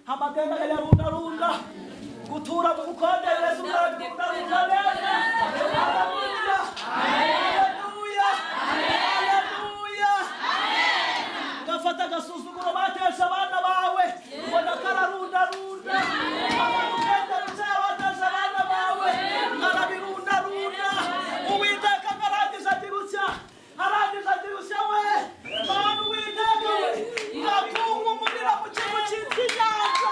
Amadeni akayarundarunda, gutura mu bukode Yesu arabirundarunda neza. Haleluya, haleluya, haleluya. Gafata agasuzuguro batesha abana bawe, ubona kararundarunda. Abantu bicaye batesha abana bawe, arabirundarunda. Uwiteka arangije agira utya, arangije agira utya we. Mana Uwiteka we, ngakunkumurira mu kintu cyitwa inyanja.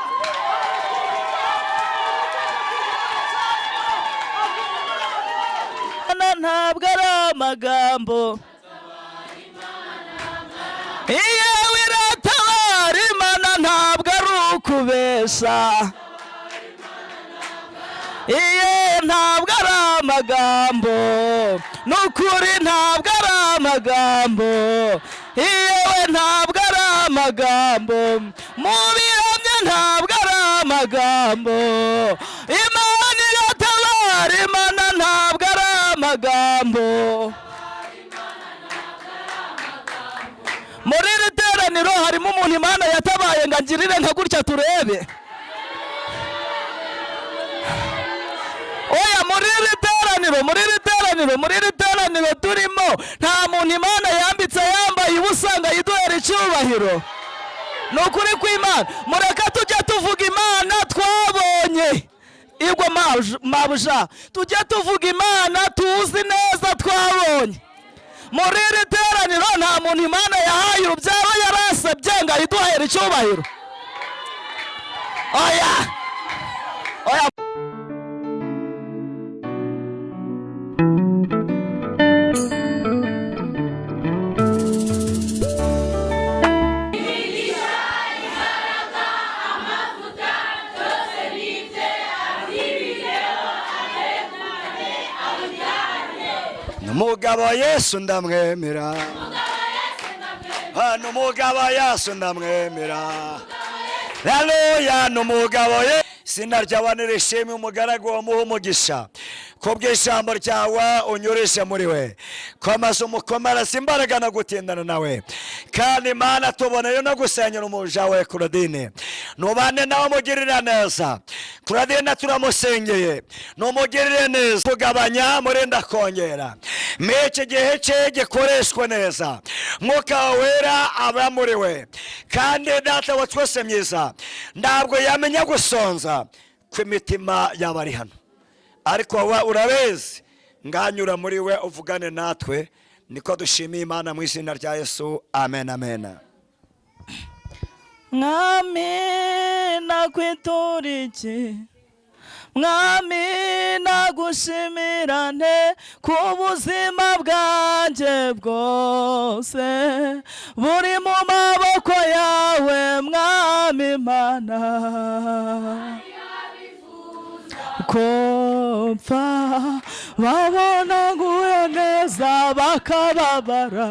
Ntabwo ari amagambo. Iyo iratabara Imana ntabwo ari ukubesha. Iyo ntabwo ari amagambo, n'ukuri ntabwo ari amagambo. Iyo ntabwo ari amagambo, mu bihamya ntabwo ari amagambo. Imana iratabara Imana ntabwo ari amagambo. Muri iri teraniro harimo umuntu Imana yatabaye ngo angirire nka gutya turebe. Oya, muri iri teraniro, muri iri teraniro, muri iri teraniro turimo nta muntu Imana yambitse yambaye ubusa ngo ayiduhere icyubahiro. Ni ukuri kw'Imana. Mureke tujye tuvuga Imana twabonye igwa mabuja, tujye tuvuga Imana tuzi neza twabonye. Muri iri teraniro nta muntu Imana yahaye urubyaro yarasabye ngo ayiduhere icyubahiro. Oya, oya. Umugabo Yesu ndamwemera, n'umugabo Yesu ndamwemera, haleluya. N'umugabo ye izina ryawe nirishimwe, umugaragu wamuha umugisha kubw'ijambo ryawe unyurishe muri we, komeza umukomereze imbaraga no gutindana nawe. Kandi Imana tuboneye no gusenyera umuja we Claudine, nubane nawe umugirira neza. Claudine turamusengeye, numugirire neza, kugabanya murinda kongera. Muri gihe cye gikoreshwe neza, Mwuka Wera aba muri we. Kandi Data wa twese myiza, ntabwo yamenya gusonza kw'imitima y'abari hano, ariko wowe urabizi, nganyura muri we uvugane natwe. Niko dushimiye Imana mu izina rya Yesu, amen, amen. Mwami nakwitura iki, Mwami nagushimira nte ku buzima bwanjye bwose buri mu maboko yawe Mwami Mana. Kopfa babona nguye neza bakababara,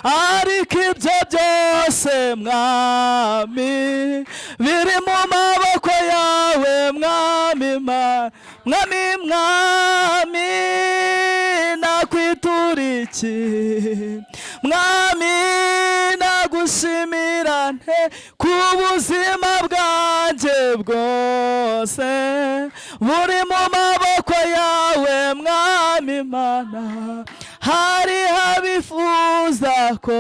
ariko ibyo byose Mwami biri mu maboko yawe Mwami Mana. Mwami, Mwami nakwitura iki, Mwami nagushimira nte ku buzima bwanjye bwose buri mu maboko yawe Mwami Mana. Hari abifuza ko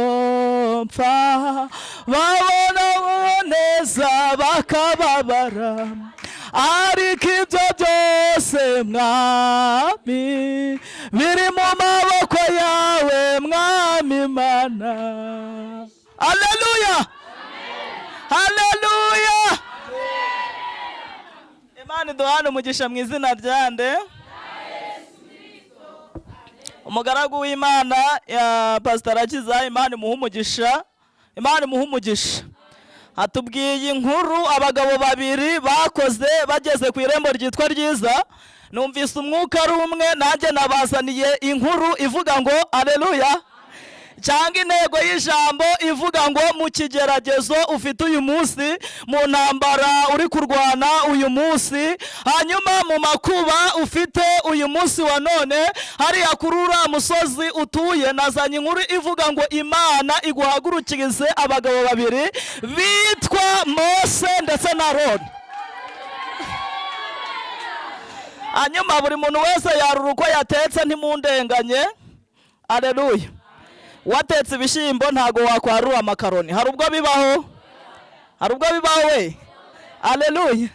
mpfa babona neza bakababara, ariko ibyo byose Mwami biri mu maboko yawe Mwami Mana. Haleluya, haleluya. Imana iduhane umugisha mu izina rya nde? Umugaragu w'Imana ya Pastor Akiza, Imana imuhe umugisha, Imana imuhe umugisha. Atubwiye inkuru abagabo babiri bakoze bageze ku irembo ryitwa Ryiza. Numvise umwuka ari umwe, nanjye nabazaniye inkuru ivuga ngo aleluya, cyangwa intego y'ijambo ivuga ngo mu kigeragezo ufite uyu munsi, mu ntambara uri kurwana uyu munsi, hanyuma mu makuba ufite uyu munsi wa none, hariya kuri uriya musozi utuye, nazanye inkuru ivuga ngo Imana iguhagurukirize abagabo babiri bitwa Mose ndetse Ndetse na Aroni. Hanyuma buri muntu wese yarura uko yatetse, ntimundenganye. Aleluya! Watetse ibishyimbo ntago wakwarura amakaroni. Hari ubwo bibaho? Hari ubwo bibaho we? Aleluya!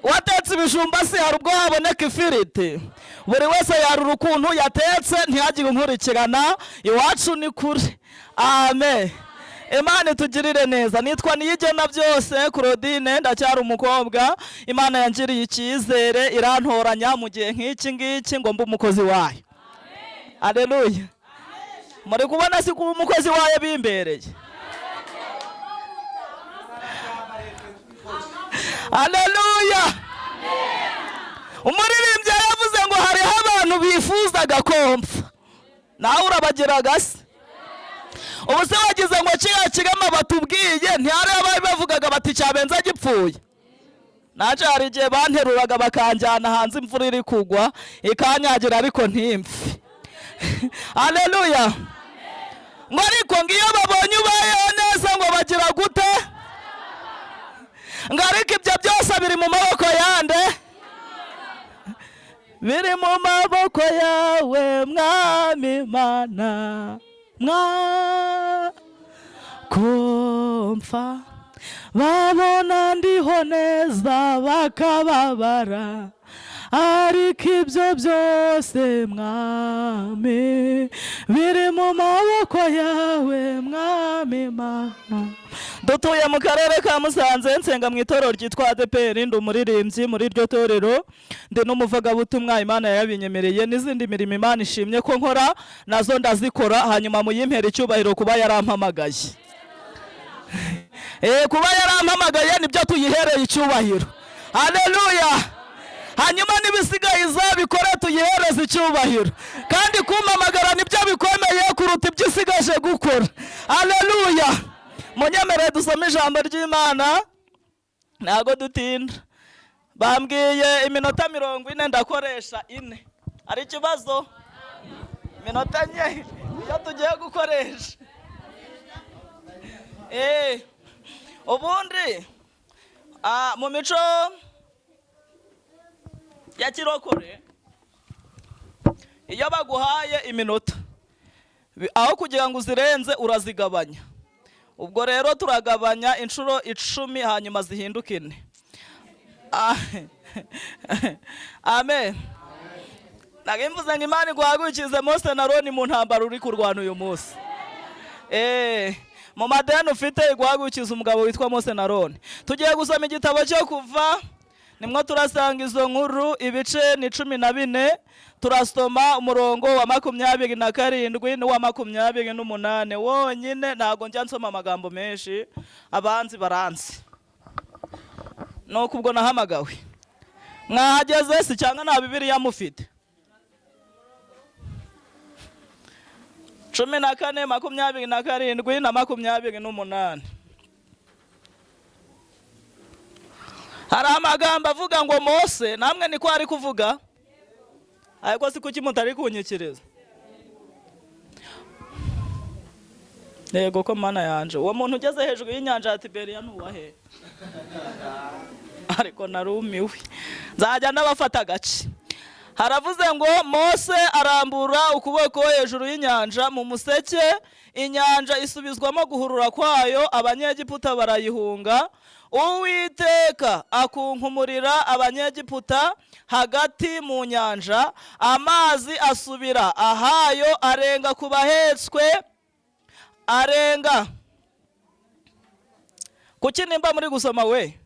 Watetse ibijumba se hari ubwo haboneka ifiriti? Buri wese yarura ukuntu yatetse, ntihagire unkurikirana. Iwacu ni kure. Amen. Imana itugirire neza. Nitwa Niyigena Byose Claudine, ndacyari umukobwa. Imana yangiriye icyizere irantoranya mu gihe nk'iki ngiki ngo mbe umukozi wayo. Aleluya! Muri kubona si kuba umukozi wayo bimbereye? Aleluya! Umuririmbyi yaravuze ngo hariho abantu bifuzaga kompfa, nawe urabagiraga se? Ubu se wagize ngo kiriya kirema batubwiye ntihari abari bavugaga bati cyabenza gipfuye? Naje hari igihe banteruraga bakanjyana hanze imvura iri kugwa ikanyagira, ariko ntimpfe. Aleluya! Ngo ariko ngo iyo babonye ubayeho neza ngo bagira gute? Ngo ariko ibyo byose biri mu maboko yande? Biri mu maboko yawe, Mwami Mana. Mwa kumfa babona ndiho neza bakababara, ariko ibyo byose, Mwami, biri mu maboko yawe, Mwami Mana. Dutuye mu karere ka Musanze, nsenga mu itorero ryitwa ADEPR, ndi umuririmbyi muri iryo torero, ndi n'umuvugabutumwa, Imana yabinyemereye, n'izindi mirimo Imana ishimye ko nkora nazo ndazikora. Hanyuma muyimpera icyubahiro kuba yarampamagaye. Kuba yarampamagaye nibyo tuyihereye icyubahiro. Haleluya! Hanyuma n'ibisigaye izabikore, tuyihereze icyubahiro. Kandi kumpamagara nibyo bikomeye kuruta ibyo isigaje gukora. Haleluya! Munyemerere dusome ijambo ry'Imana, ntabwo dutinda. Bambwiye iminota 40, ndakoresha 4. Hari ikibazo? Iminota 4 iyo tugiye gukoresha. Ubundi mu mico ya kirokore, iyo baguhaye iminota, aho kugira ngo uzirenze urazigabanya. Ubwo rero turagabanya inshuro 10, hanyuma zihinduke 4. Amen. Ntabwo mvuze ngo Imana iguhagurukize Mose na Aroni mu ntambara uri kurwana uyu munsi. Mu madeni ufite iguhagurukiza umugabo witwa Mose na Aroni. Tugiye gusoma igitabo cyo Kuva, nimwo turasanga izo nkuru. Ibice ni 14, turasoma umurongo wa 27 n'uwa 28 wonyine. Ntabwo njya nsoma amagambo menshi, abanzi baranzi. Nuko ubwo nahamagawe. Mwahageze si cyangwa nta Bibiliya mufite? 14, 27 na 28. Hari amagambo avuga ngo Mose, namwe niko ari kuvuga, ariko si kuki mutari kunyikiriza? Yego ko Mana yanje, uwo muntu ugeze hejuru y'inyanja ya Tiberiya nuwahe? Ariko narumiwe, nzajya n'abafata agace. Haravuze ngo Mose arambura ukuboko hejuru y'inyanja mu museke, inyanja isubizwamo guhurura kwayo, Abanyegiputa barayihunga. Uwiteka akunkumurira Abanyegiputa hagati mu nyanja, amazi asubira ahayo, arenga ku bahetswe, arenga. Kuki nimba muri gusoma we?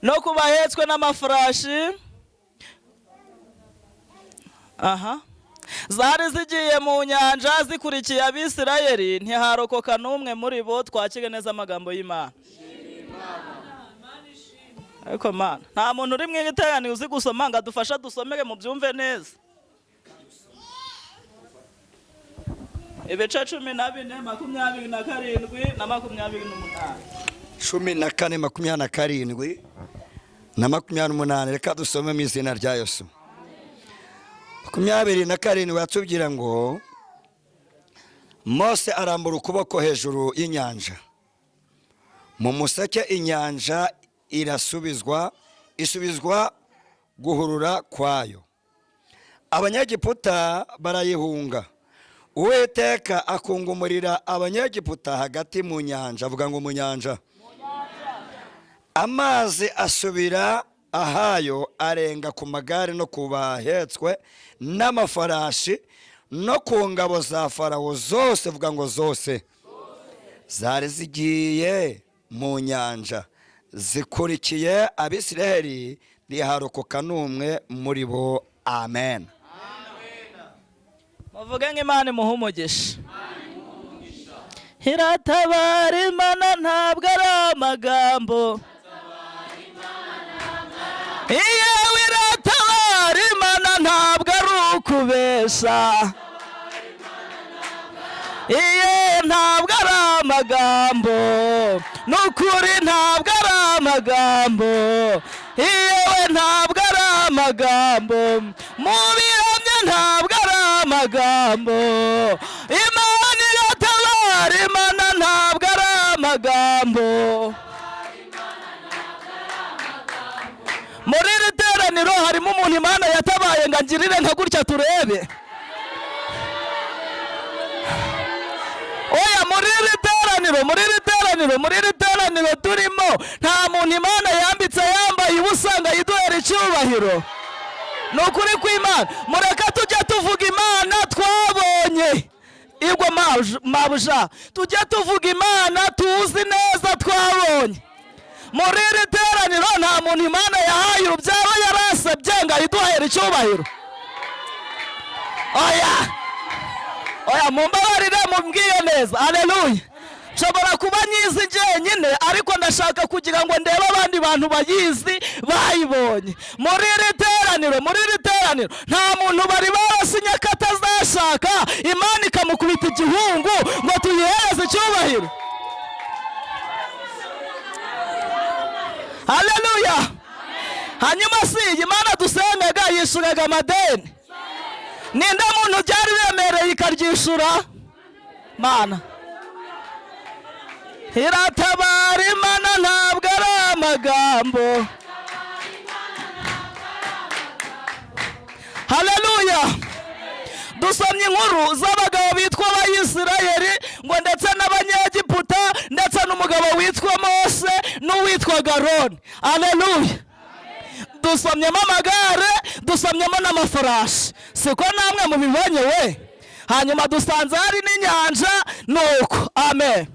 No ku bahetswe n'amafarashi. Aha. Zari zigiye mu nyanja zikurikiye Abisirayeli, ntiharokoka n'umwe muri bo. Twakire neza amagambo y'Imana. Ariko Mana, nta muntu uri mu iteraniro uzi gusoma ngo adufashe dusomere mu byumve neza? Ibice 14, 27 na 28. 14, 27 na 28. Reka dusome mu izina rya Yesu. 27 yatubwira ngo Mose arambura ukuboko hejuru y'inyanja Mu museke inyanja irasubizwa, isubizwa guhurura kwayo. Abanyegiputa barayihunga. Uwiteka akungumurira Abanyegiputa hagati mu nyanja. Avuga ngo mu nyanja. Amazi asubira ahayo, arenga ku magare no ku bahetswe n'amafarashi no ku ngabo za Farawo zose. Vuga ngo zose. Zari zigiye mu nyanja zikurikiye Abisiraheli, ntiharokoka n'umwe muri bo. Amen. Muvuge nk'Imana imuha umugisha. Iratabara Imana, ntabwo ari amagambo. Iyewe iratabara Imana, ntabwo ari ukubesha. Iye ntabwo ari amagambo, n'ukuri ntabwo ari amagambo. Iyewe ntabwo ari amagambo, mu bihamya ntabwo ari amagambo. Imana iratabara Imana, ntabwo ari amagambo. Muri iri teraniro harimo umuntu Imana yatabaye ngo angirire nka gutya turebe. Oya, muri iri teraniro, muri iri teraniro, muri iri teraniro turimo, nta muntu Imana yambitse yambaye ubusa ngo ayiduhere icyubahiro. Ni ukuri kw'Imana. Mureke tujye tuvuga Imana twabonye. Igwa mabuja, tujye tuvuga Imana tuzi neza twabonye. Muri iri teraniro nta muntu Imana yahaye urubyaro yarasabye ngo ayiduhere icyubahiro. Oya, oya, mumbabarire mubwiye neza. Haleluya. Nshobora kuba nyizi njyenyine, ariko ndashaka kugira ngo ndebe abandi bantu bayizi bayibonye. Muri iri teraniro, muri iri teraniro nta muntu bari barasinye ko atazashaka Imana ikamukubita igihungu ngo tuyihereze icyubahiro. Haleluya. Hanyuma si Imana dusengaga yishuraga amadeni. Ninde muntu byari bemereye ikaryishura? Mana. Iratabara Imana, ntabwo ari amagambo. Haleluya. Dusomye inkuru z'abagabo bitwa Abayisiraheli ngo ndetse n'Abanyegiputa ndetse n'umugabo witwa Mose n'uwitwa Aroni. Haleluya. Dusomyemo amagare, dusomyemo n'amafarashi, siko namwe mubibonye we? Hanyuma dusanze hari n'inyanja nuko. Amen.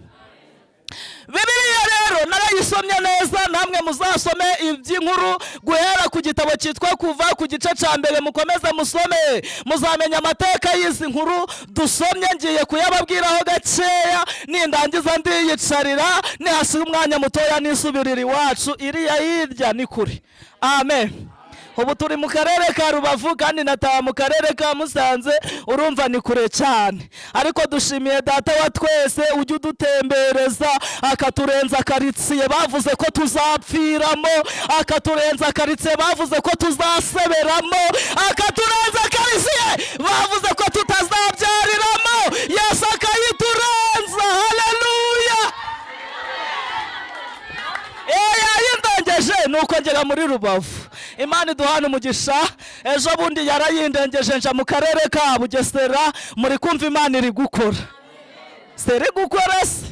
Bibiliya rero narayisomye neza, namwe muzasome iby'inkuru guhera ku gitabo cyitwa Kuva ku gice cya mbere, mukomeze musome, muzamenya amateka y'izi nkuru dusomye. Ngiye kuyababwiraho gakeya, nindangiza ndiyicarira, nihasira umwanya mutoya nisubirira iwacu iriya hirya ni kure. Amen. Ubu turi mu karere ka Rubavu kandi nataha mu karere ka Musanze, urumva ni kure cyane. Ariko dushimiye Data wa twese ujya udutembereza, akaturenza karitsiye bavuze ko tuzapfiramo, akaturenza karitsiye bavuze ko tuzaseberamo, akaturenza karitsiye bavuze ko tutazabyariramo, Yesu akayiturenza. Haleluya. Yayindengeje nuko ngera muri Rubavu. Imana iduhana umugisha. Ejo bundi yarayindengeje nja mu karere ka Bugesera. Muri kumva Imana iri gukora, seri gukora se.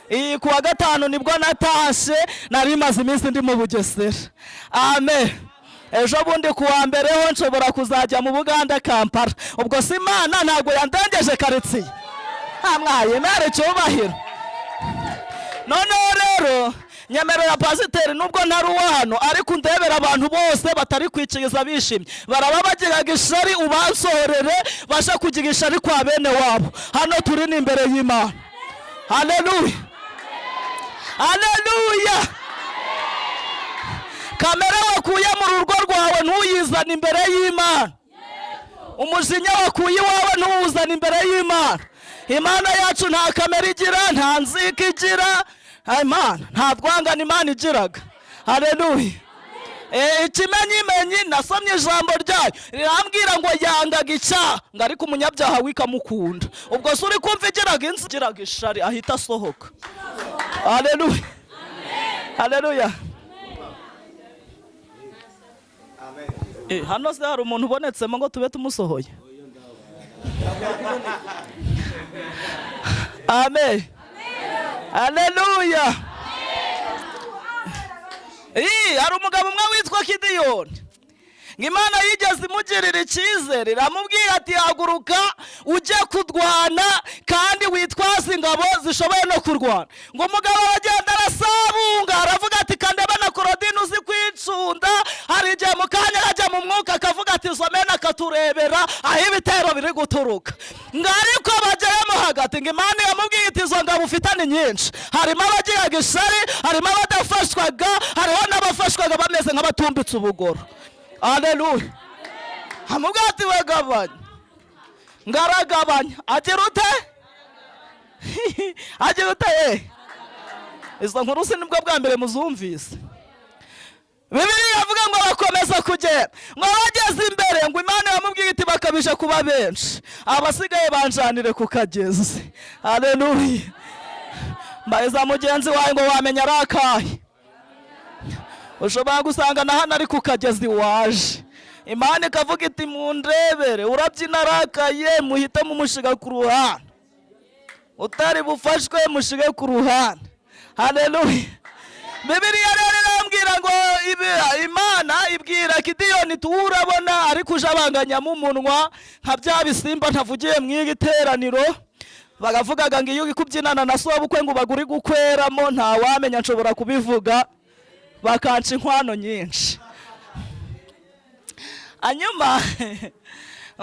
Iyi kuwa gatanu nibwo natashe, nari maze iminsi ndi mu Bugesera. Amen. Ejo bundi kuwa mbere ho nshobora kuzajya mu Buganda, Kampala. Ubwo si Imana ntabwo yandengeje karitsiye. Amwaye mere cyubahiro. Noneho rero nyemerera pasiteri, nubwo ntari uwa hano, ariko ndebera abantu bose batari kwikiriza bishimye, baraba bagiraga ishari, ubansohorere basha kugira ishari kwa bene wabo. Hano turi ni imbere y'Imana. Haleluya. Haleluya. Kamera wakuye mu rugo rwawe ntuyizane imbere y'Imana. Umujinya wakuye iwawe ntuwuzane imbere y'Imana. Imana yacu nta kamera igira, nta nzika igira. Imana nta rwangano Imana igiraga. Haleluya. Ikimenyimenyi nasomye ijambo ryayo rirambwira ngo yangaga icyaha, ngo ariko umunyabyaha wikamukunda. Ubwo se uri kumva igiraga inzu, igiraga ishari, ahita asohoka. Haleluya. Haleluya. Hano se hari umuntu ubonetsemo ngo tube tumusohoye? Amen. Haleluya. Hari umugabo umwe witwa Gideyoni. Imana yigeze imugirira icyizere, iramubwira ati haguruka ujye kurwana kandi witwaze ingabo zishoboye no kurwana. Ngo umugabo aragenda arasabunga, aravuga ati kandeba na Korodini uzi kwicunda. Hari igihe mu kanya ajya mu mwuka akavuga ati zomena akaturebera aho ibitero biri guturuka. Ngo ariko bageremo hagati, ngo Imana yamubwiye iti izo ngabo ufite ni nyinshi, harimo abagiraga ishyari, harimo abadafashwaga, hariho n'abafashwaga bameze nk'abatumbitse ubugoro. Haleluya. Amubwira ati wegabanya, ngaragabanya. Agira ute? Agira ute? Izo nkuru si nibwo bwa mbere muzumvise. Bibiliya avuga ngo bakomeza kugenda, ngo bageze imbere ngo Imana yamubwiye iti bakabije kuba benshi, abasigaye banjanire ku kagezi. Haleluya. Mbariza mugenzi wawe ngo wamenya ari akahe? Ushobora gusanga na hano ari ku kagezi waje. Imana ikavuga iti mundebere, urabyina arakaye, muhite mumushiga ku ruhande, utari bufashwe mushige ku ruhande. Haleluya. Bibiliya rero irambwira ngo Imana ibwira Gideyoni turabona ariko uje abanganyamo umunwa nka bya bisimba ntavugiye mu iri teraniro. Bagavugaga ngo iyo uri kubyinana na sobukwe ngo baguri gukweramo, ntawamenya nshobora kubivuga bakanca inkwano nyinshi. Hanyuma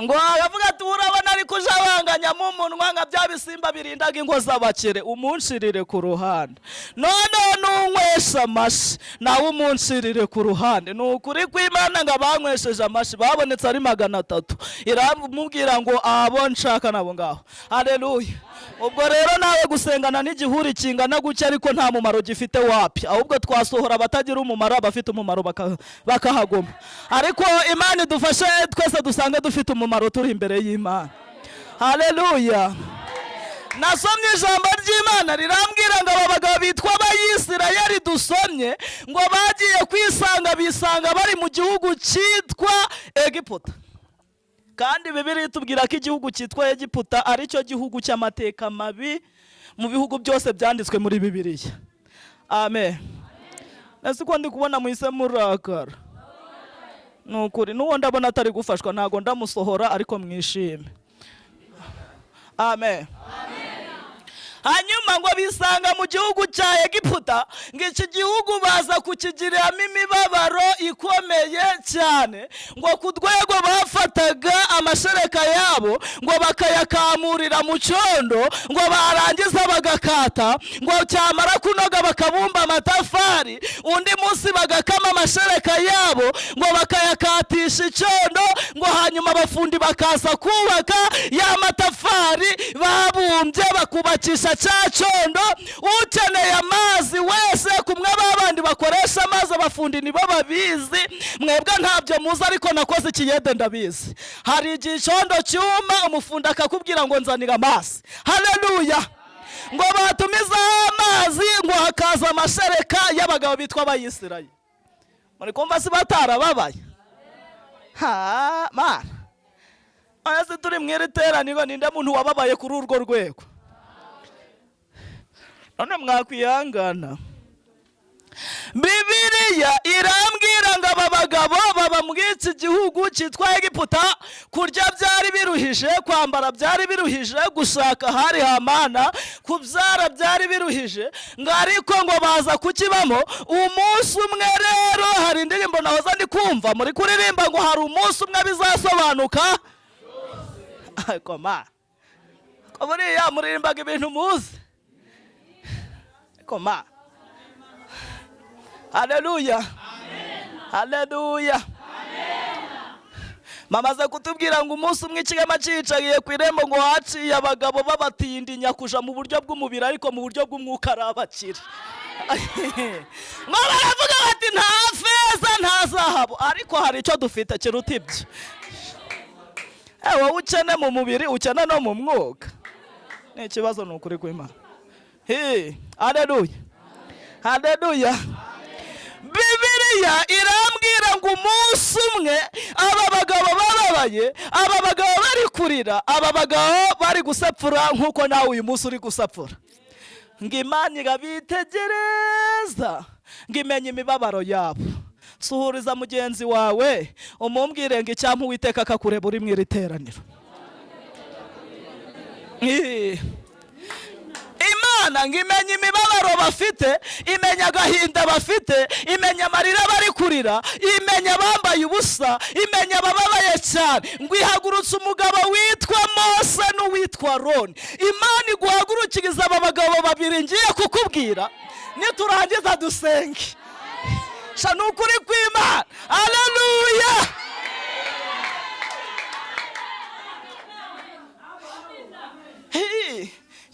ngo aravuga ati urabona ariko uje abanganyamo umunwa nka bya bisimba birindaga ingo z'abakire, umunshirire ku ruhande. Noneho nunywesha amashi nawe umunshirire ku ruhande. Ni ukuri kw'Imana ngo abanywesheje amashi babonetse ari 300. Iramubwira ngo abo nshaka nabo ngaho. Haleluya. Ubwo rero nawe gusengana n'igihuri kingana gutya ariko nta mumaro gifite wapi, ahubwo twasohora abatagira umumaro, abafite umumaro bakahaguma. Ariko Imana idufashe twese dusange dufite umumaro turi imbere y'Imana. Haleluya. Nasomye ijambo ry'Imana rirambwira ngo aba bagabo bitwa Abayisirayeli dusomye ngo bagiye kwisanga bisanga bari mu gihugu cyitwa Egiputa. Kandi Bibiliya itubwira ko igihugu cyitwa Egiputa ari cyo gihugu cy'amateka mabi mu bihugu byose byanditswe muri Bibiliya. Amen. Nese uko ndi kubona muhise murakara. Ni ukuri n'uwo ndabona atari gufashwa ntago ndamusohora, ariko mwishime. Amen. Hanyuma ngo bisanga mu gihugu cya Egiputa, ngo iki gihugu baza kukigiriramo imibabaro ikomeye cyane, ngo ku rwego bafataga amashereka yabo ngo bakayakamurira mu cyondo, ngo barangiza bagakata, ngo cyamara kunoga bakabumba amatafari, undi munsi bagakama amashereka yabo ngo bakayakatisha icyondo, ngo hanyuma abafundi bakaza kubaka ya matafari babumbye bakubakisha cya cyondo. Ukeneye amazi wese kumwe babandi bakoresha amazi, abafundi nibo babizi, mwebwe ntabyo muzi ariko nakoze ikiyede ndabizi. Hari igihe icyondo cyuma umufundi akakubwira ngo nzanira amazi. Haleluya. Ngo batumiza amazi ngo hakaza amashereka y'abagabo bitwa Abayisirayeli. Muri kumva si batarababaye? Ha mana. Ese turi mu iri teraniro ninde muntu wababaye kuri urwo rwego? None mwakwihangana. Bibiliya irambwira ngo aba bagabo baba muri iki gihugu cyitwa Egiputa, kurya byari biruhije, kwambara byari biruhije, gushaka hari hamana, kubyara byari biruhije, ngo ariko ngo baza kukibamo. Umunsi umwe rero hari indirimbo nahoza ndi kumva muri kuririmba ngo hari umunsi umwe bizasobanuka. Ariko ma ko buriya muririmbaga ibintu muzi. Ariko ma. Haleluya. Haleluya. Mamaze kutubwira ngo umunsi umwe ikirema cyicagiye ku irembo ngo haciye abagabo babatindinya kuja mu buryo bw'umubiri ariko mu buryo bw'umwuka ari abakire. Ngo baravuga bati nta feza nta zahabu, ariko hari icyo dufite kiruta ibyo. Wowe ukene mu mubiri ukene no mu mwuka. Ni ikibazo ni ukuri kw'Imana. Haleluya. Haleluya. Bibiliya irambwira ngo umunsi umwe aba bagabo bababaye, aba bagabo bari kurira, aba bagabo bari gusapfura nk'uko nawe uyu munsi uri gusapfura, ngo Imana irabitegereza, ngo imenye imibabaro yabo. Suhuriza mugenzi wawe umumbwire ngo icyampa Uwiteka akakureba uri mu iri teraniro. Imana ngo imenye imibabaro bafite, imenya agahinda bafite, imenya amarira bari kurira, imenya abambaye ubusa, imenya abababaye cyane, ngo ihagurutse umugabo witwa Mose n'uwitwa Aroni. Imana iguhagurukiriza aba bagabo babiri ngiye kukubwira, niturangiza dusenge. Sha ni ukuri kw'Imana. Haleluya.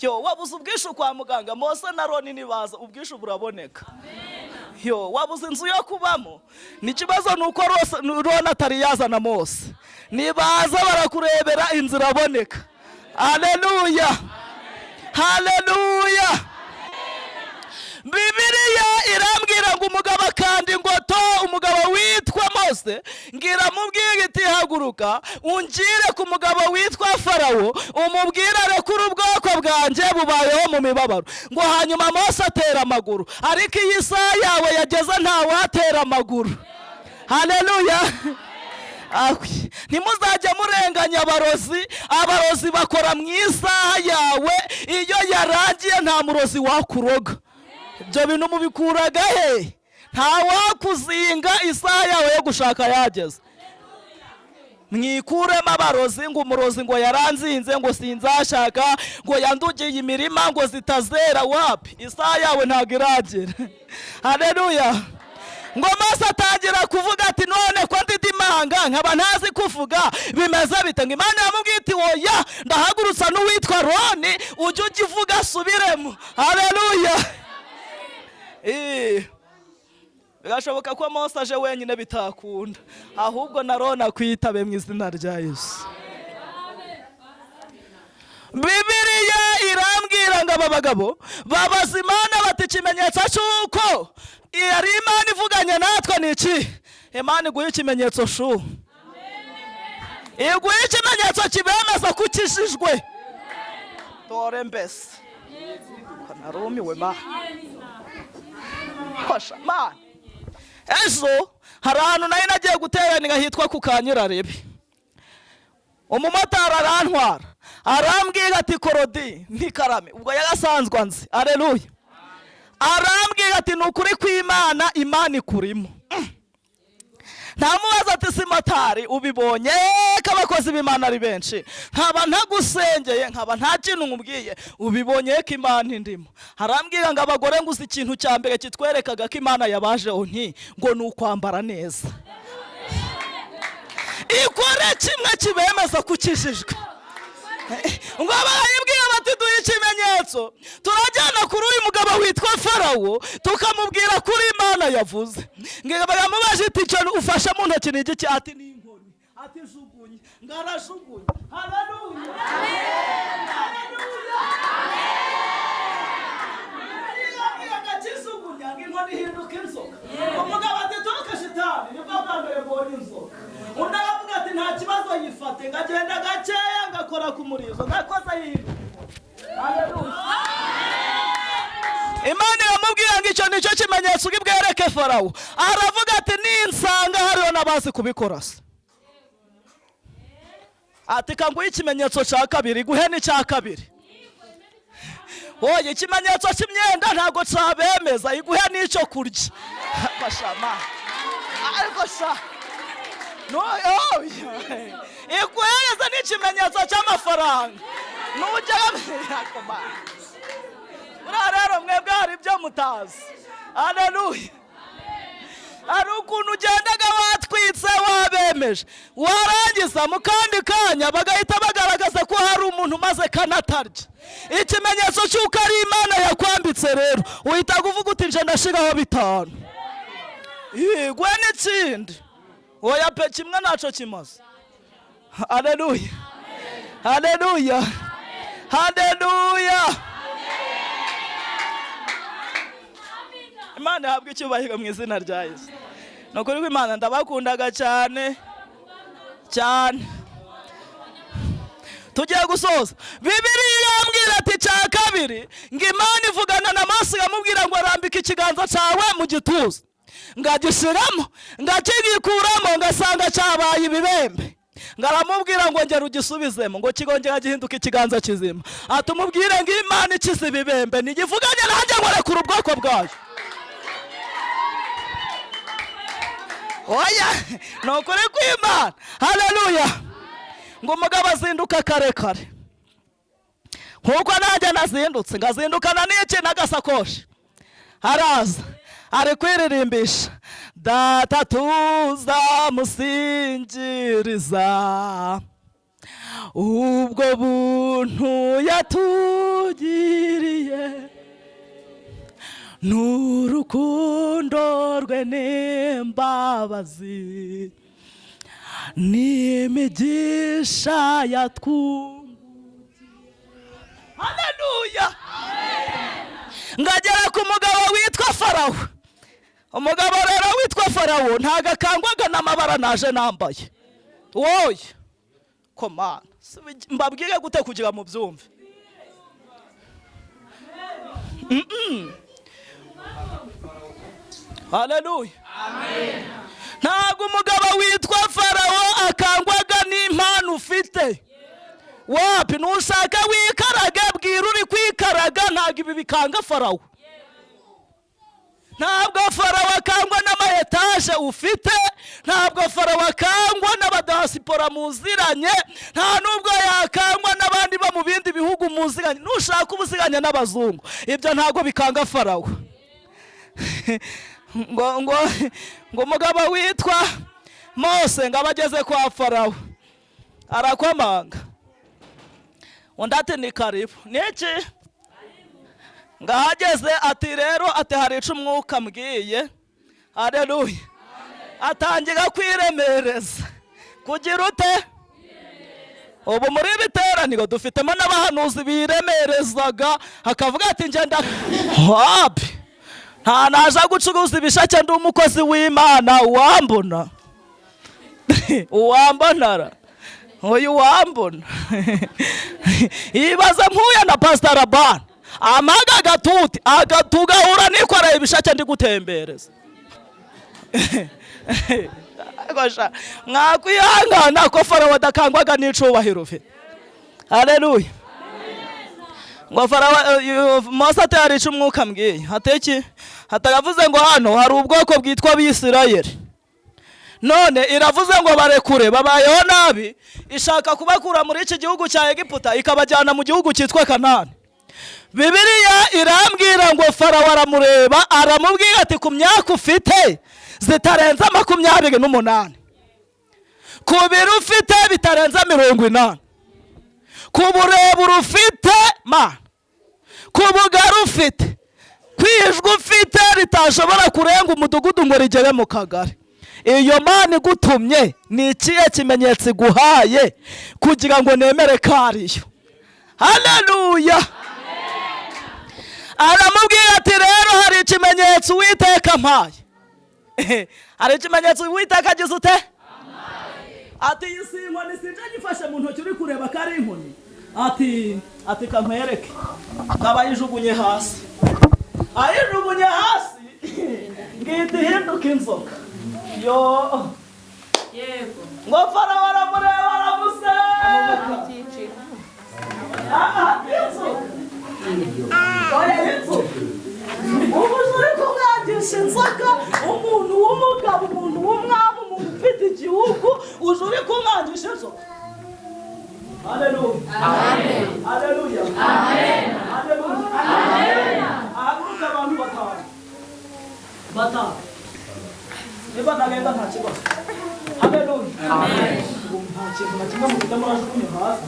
Yo wabuze ubwishu kwa muganga, Mose na Aroni nibaza ubwishu buraboneka. Yo wabuze inzu yo kubamo, n'ikibazo nuko Aroni atari yazana Mose, nibaza barakurebera inzu iraboneka. Haleluya, haleluya. Bibiliya irambwira ngo umugabo akanda ingoto, umugabo witwa Mose, ngira mubwire iti haguruka ungire ku mugabo witwa Farawo, umubwire arekure ubwoko bwanjye bubayeho mu mibabaro. Ngo hanyuma Mose atera amaguru, ariko iyi saha yawe yageze ntawatera amaguru. Haleluya. Ntimuzajya murenganya abarozi, abarozi bakora mu isaha yawe, iyo yarangiye nta murozi wakuroga. Ibyo bintu mubikuraga he? Nta wakuzinga isaha yawe yo gushaka yageze. Mwikuremo abarozi ngo umurozi ngo yaranzinze, ngo sinzashaka, ngo yandugiye imirima ngo zitazera. Wapi, isaha yawe ntabwo iragera. Haleluya. Ngo Mose atangira kuvuga ati none ko ndidimanga nkaba ntazi kuvuga bimeze bite? Ngo Imana yamubwiye iti oya, ndahagurutsa n'uwitwa Aroni ujye ugivuga asubiremo. Haleluya. Birashoboka ko Mose aje wenyine bitakunda, ahubwo na Aroni akwitabe mu izina rya Yesu. Bibiliya irambwira ngo aba bagabo babaza Imana bati ikimenyetso cy'uko yari Imana ivuganye natwe ni iki? Imana iguha ikimenyetso shu, iguha ikimenyetso kibemeza ko ukijijwe. Dore mbese ko narumiwe ma ma ejo hari ahantu nari nagiye guteranira hitwa ku Kanyirarebe, umumotari arantwara arambwira ati Korodi ntikarame, ubwo yarasanzwe anzi. Haleluya. Arambwira ati ni ukuri kw'Imana, Imana ikurimo. Ntamubaza ati si motari ubibonye ko abakozi b'Imana ari benshi, nkaba ntagusengeye, nkaba nta kintu nkubwiye, ubibonye ko Imana indimo. Arambwira ngo abagore nguze ikintu cya mbere kitwerekaga ko Imana yabajeho nti ngo ni ukwambara neza. Ikore kimwe kibemeza kukijijwe. Ngo barayibwira bati duhe ikimenyetso, turajyana kuri uyu mugabo witwa Farawo tukamubwira kuri Imana yavuze. Ngo baramubaje iti icyo ufashe mu ntoki ni igiki? Ati ni inkoni. Ati jugunye. Ngo arajugunye. Haleluya. Haleluya. Akakijugunya ngo inkoni ihinduka inzoka. Umugabo ati toka shitani, nibwo bwa mbere mbonye inzoka. Undi aravuga ati nta kibazo yifate, ngagenda gakeya ngakora ku murizo ngakoza yihinduka. Haleluya. Imana iramubwira ngo icyo nicyo kimenyetso uri bwereke Farawo. Aravuga ati ninsanga hariho n'abazi kubikora se. Ati kanguhe ikimenyetso cya kabiri, guhe n'icya kabiri. Oye, ikimenyetso cy'imyenda ntabwo cyabemeza, iguhe n'icyo kurya. Bashama. Ariko sha no, iguhereza n'ikimenyetso cy'amafaranga. Nujya buriya rero mwebwe hari ibyo mutazi. Haleluya. Hari ukuntu ugendaga watwitse wabemeje, warangiza mu kandi kanya bagahita bagaragaza ko hari umuntu umaze kanatarya. Ikimenyetso cy'uko ari Imana yakwambitse rero uhita kuvuga uti nje ndashiraho 5. Yigwe n'ikindi. Oya pe, kimwe naco kimaze. Haleluya. Haleluya. Haleluya. Imana ihabwe icyubahiro mu izina rya Yesu. Ni ukuri kw'Imana ndabakundaga cyane cyane. Tugiye gusoza. Bibiliya irambwira ati cya kabiri, ngo Imana ivugana na Mose iramubwira ngo arambike ikiganza cyawe mu gituza, ngagishiramo, ngakigikuramo, ngasanga cyabaye ibibembe. Ngaramubwira ngo ngera ugisubizemo, ngo kigongera gihinduka ikiganza kizima. Atumubwire ngo Imana ikize ibibembe ntigivuganye nanjye ngo rekura ubwoko bwayo. Oya, ni ukuri kw'Imana. Haleluya. Ngo umugabo azinduka kare kare nkuko nanjye nazindutse, ngazindukana n'iki n'agasakoshi. Araza ari kwiririmbisha, data tuzamusingiriza ubwo buntu yatugiriye, n'urukundo rwe n'imbabazi, n'imigisha yatwungukiye. Haleluya. Ngagera ku mugabo witwa Farawo. Umugabo rero witwa Farawo ntago akangwaga n'amabara naje nambaye. Woye komana, mbabwire gute kugira mu byumve? Haleluya. Ntago umugabo witwa Farawo akangwaga n'impano ufite. Wapi, nushaka wikaraga, bwira uri kwikaraga, ntago ibi bikanga Farawo. Ntabwo Farawo akangwa n'ama etaje ufite, ntabwo Farawo akangwa n'abadasipora muziranye, nta nubwo yakangwa n'abandi bo mu bindi bihugu muziranye. Nushaka ubuziranye n'abazungu, ibyo ntabwo bikanga Farawo. Ngo ngo ngo umugabo witwa Mose ngo abageze kwa Farawo arakomanga, undi ati ni karibu. Niki? Ngahageze ati rero ati hari ico umwuka mbwiye. Haleluya. Atangira kwiremereza. Kugira ute? Ubu muri biteraniro dufitemo n'abahanuzi biremerezaga, akavuga ati ngenda wapi, nta naje gucuruza ibishake, ndi umukozi w'Imana, uwambona uwambonara uyu wambona. Ibaze mpuye na Pastor Rabani amaga agatuti agatugahura nikoreye ibishake ndi gutembereza. Mwakwihangana ko Farawo adakangwaga n'icubahiro ufite. Haleluya. Ngo Farawo Mose ati hari ico umwuka mbwiye. Hateki hataravuze ngo hano hari ubwoko bwitwa Abisirayeli, none iravuze ngo barekure, babayeho nabi, ishaka kubakura muri iki gihugu cya Egiputa ikabajyana mu gihugu cyitwa Kanani. Bibiliya irambwira ngo Farawo aramureba aramubwira ati ku myaka ufite zitarenze 28, ku biro ufite bitarenze 80, ku burebure ufite ma, ku bugari ufite, kwijwi ufite ritashobora kurenga umudugudu ngo rigere mu kagari. Iyo Mana igutumye ni ikihe kimenyetso iguhaye kugira ngo nemere ko ariyo? Haleluya. Aramubwira ati rero hari ikimenyetso Uwiteka ampaye. Hari ikimenyetso Uwiteka agize ute? Ati iyi si inkoni, sinje gifashe mu ntoki uri kureba ko ari inkoni. Ati kankwereke. Nkaba ayijugunye hasi. Ayijugunye hasi ngihita ihinduka inzoka. Yo. Yego. Ngo Farawo aramureba aramuseka. Inzoka. Oya inzoka. Ubu uri kumwangisha inzoka, umuntu w'umugabo, umuntu w'umwami, umuntu ufite igihugu, uje uri kumwangisha inzoka. Haleluya. Amen. Haleluya. Amen. Haleluya. Amen. Ahaguruka abantu batanu. Batanu. Niba nagenda nta kibazo. Haleluya. Amen. Nta kintu na kimwe mufite murajugunye hasi.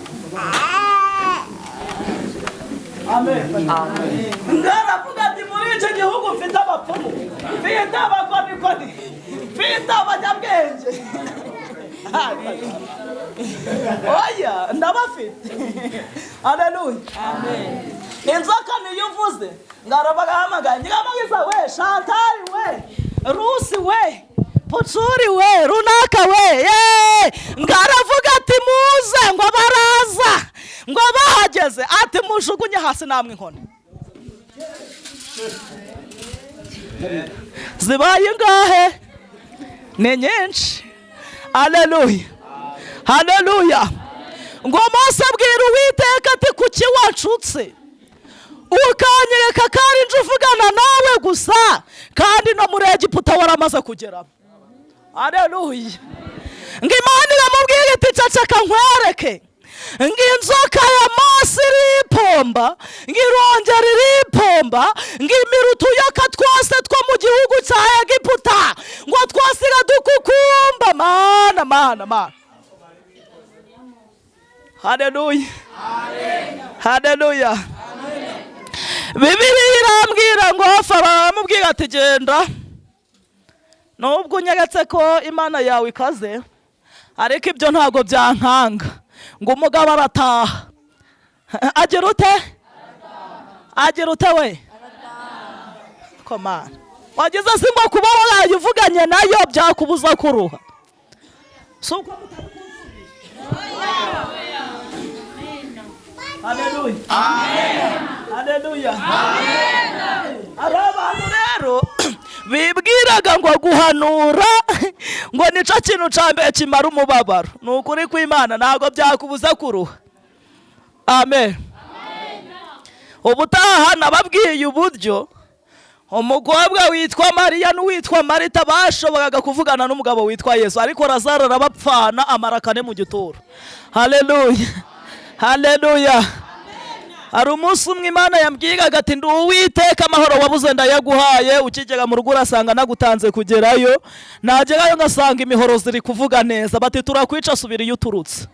Amen. Amen. Ngaravuga ati muri iki gihugu mfite abapfumu, mfite abakonikoni, mfite abanyabwenge. Oya, ndabafite. Haleluya. Amen. Inzoka niyo uvuze ngarabaga hamagaye nyiramwiza we, Chantal we, Rusi we, Pucuri we, runaka we, ye! Ngo aravuga ati muze, ngo baraza, ngo bahageze ati mujugunye hasi namwe inkoni. Zibaye ingahe? Ni nyinshi. Haleluya, haleluya. Ngo Mose abwira Uwiteka ati kuki wacutse ukanyereka ko ari nje uvugana nawe gusa, kandi no muri Egiputa waramaze kugeramo. Haleluya. Ngo Imana iramubwira iti ceceka nkwereke. Ngo inzoka ya Mose iripomba, ngo irongera iripomba, ngo imira utuyoka twose two mu gihugu cya Egiputa, ngo twose iradukukumba. Mana, mana, mana. Haleluya, haleluya. Bibiliya irambwira ngo Farawo aramubwira ati genda, nubwo unyeretse ko Imana yawe ikaze, ariko ibyo ntabwo byankanga. Ngo umugabo arataha. Agira ute? Agira ute we? Komana wagize si ngo kuba waraye uvuganye nayo byakubuza kuruha. Si uko Haleluya. Haleluya. Hari abantu rero bibwiraga ngo guhanura ngo nico kintu ca mbere kimara umubabaro. Ni ukuri kw'Imana ntabwo byakubuza kuruha. Amen. Ubutaha nababwiye uburyo umukobwa witwa Mariya n'uwitwa Marita bashoboraga kuvugana n'umugabo witwa Yesu, ariko Lazaro arabapfana amara kane mu gituro. Haleluya, haleluya. Hari umunsi umwe Imana yambwiraga ati ndi Uwiteka, amahoro wabuze ndayaguhaye. Ukigera mu rugo urasanga nagutanze kugerayo, nagerayo ngasanga imihoro ziri kuvuga neza, bati turakwica subira iyo uturutse.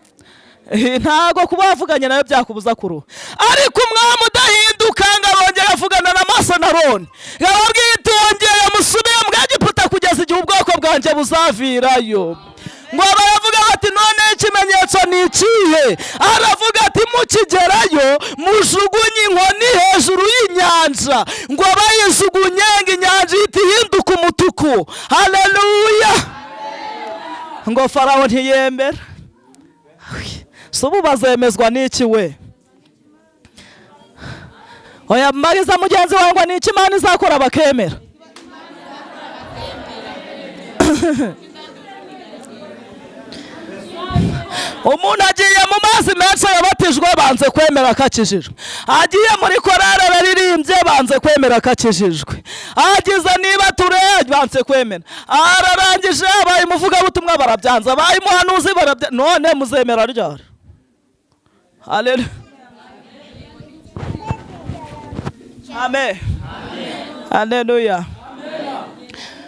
Ntago kuba wavuganye nayo byakubuza kuruha. Ariko umwami udahinduka ngo arongera avugana na Mose na Aroni, arababwira ati wongeye musubire mu Egiputa kugeza igihe ubwoko bwanjye buzavirayo. Ngo baravuga bati none ikimenyetso ni ikihe? Aravuga ati mukigerayo mujugunye inkoni hejuru y'inyanja. Ngo bayijugunye ngo inyanja ihita ihinduka umutuku. Haleluya. Ngo Farawo ntiyemera. Si ubu bazemezwa n'iki we? Oya, mariza mugenzi wawe ngo ni iki Imana izakora bakemera? Umuntu agiye mu mazi menshi yabatijwe banze kwemera ko akijijwe, agiye muri korari araririmbye banze kwemera ko akijijwe, agize niba ture banze kwemera, ararangije abaye umuvugabutumwa barabyanze, abaye umuhanuzi barabyanze, none muzemera ryari? Haleluya. Amen. Haleluya.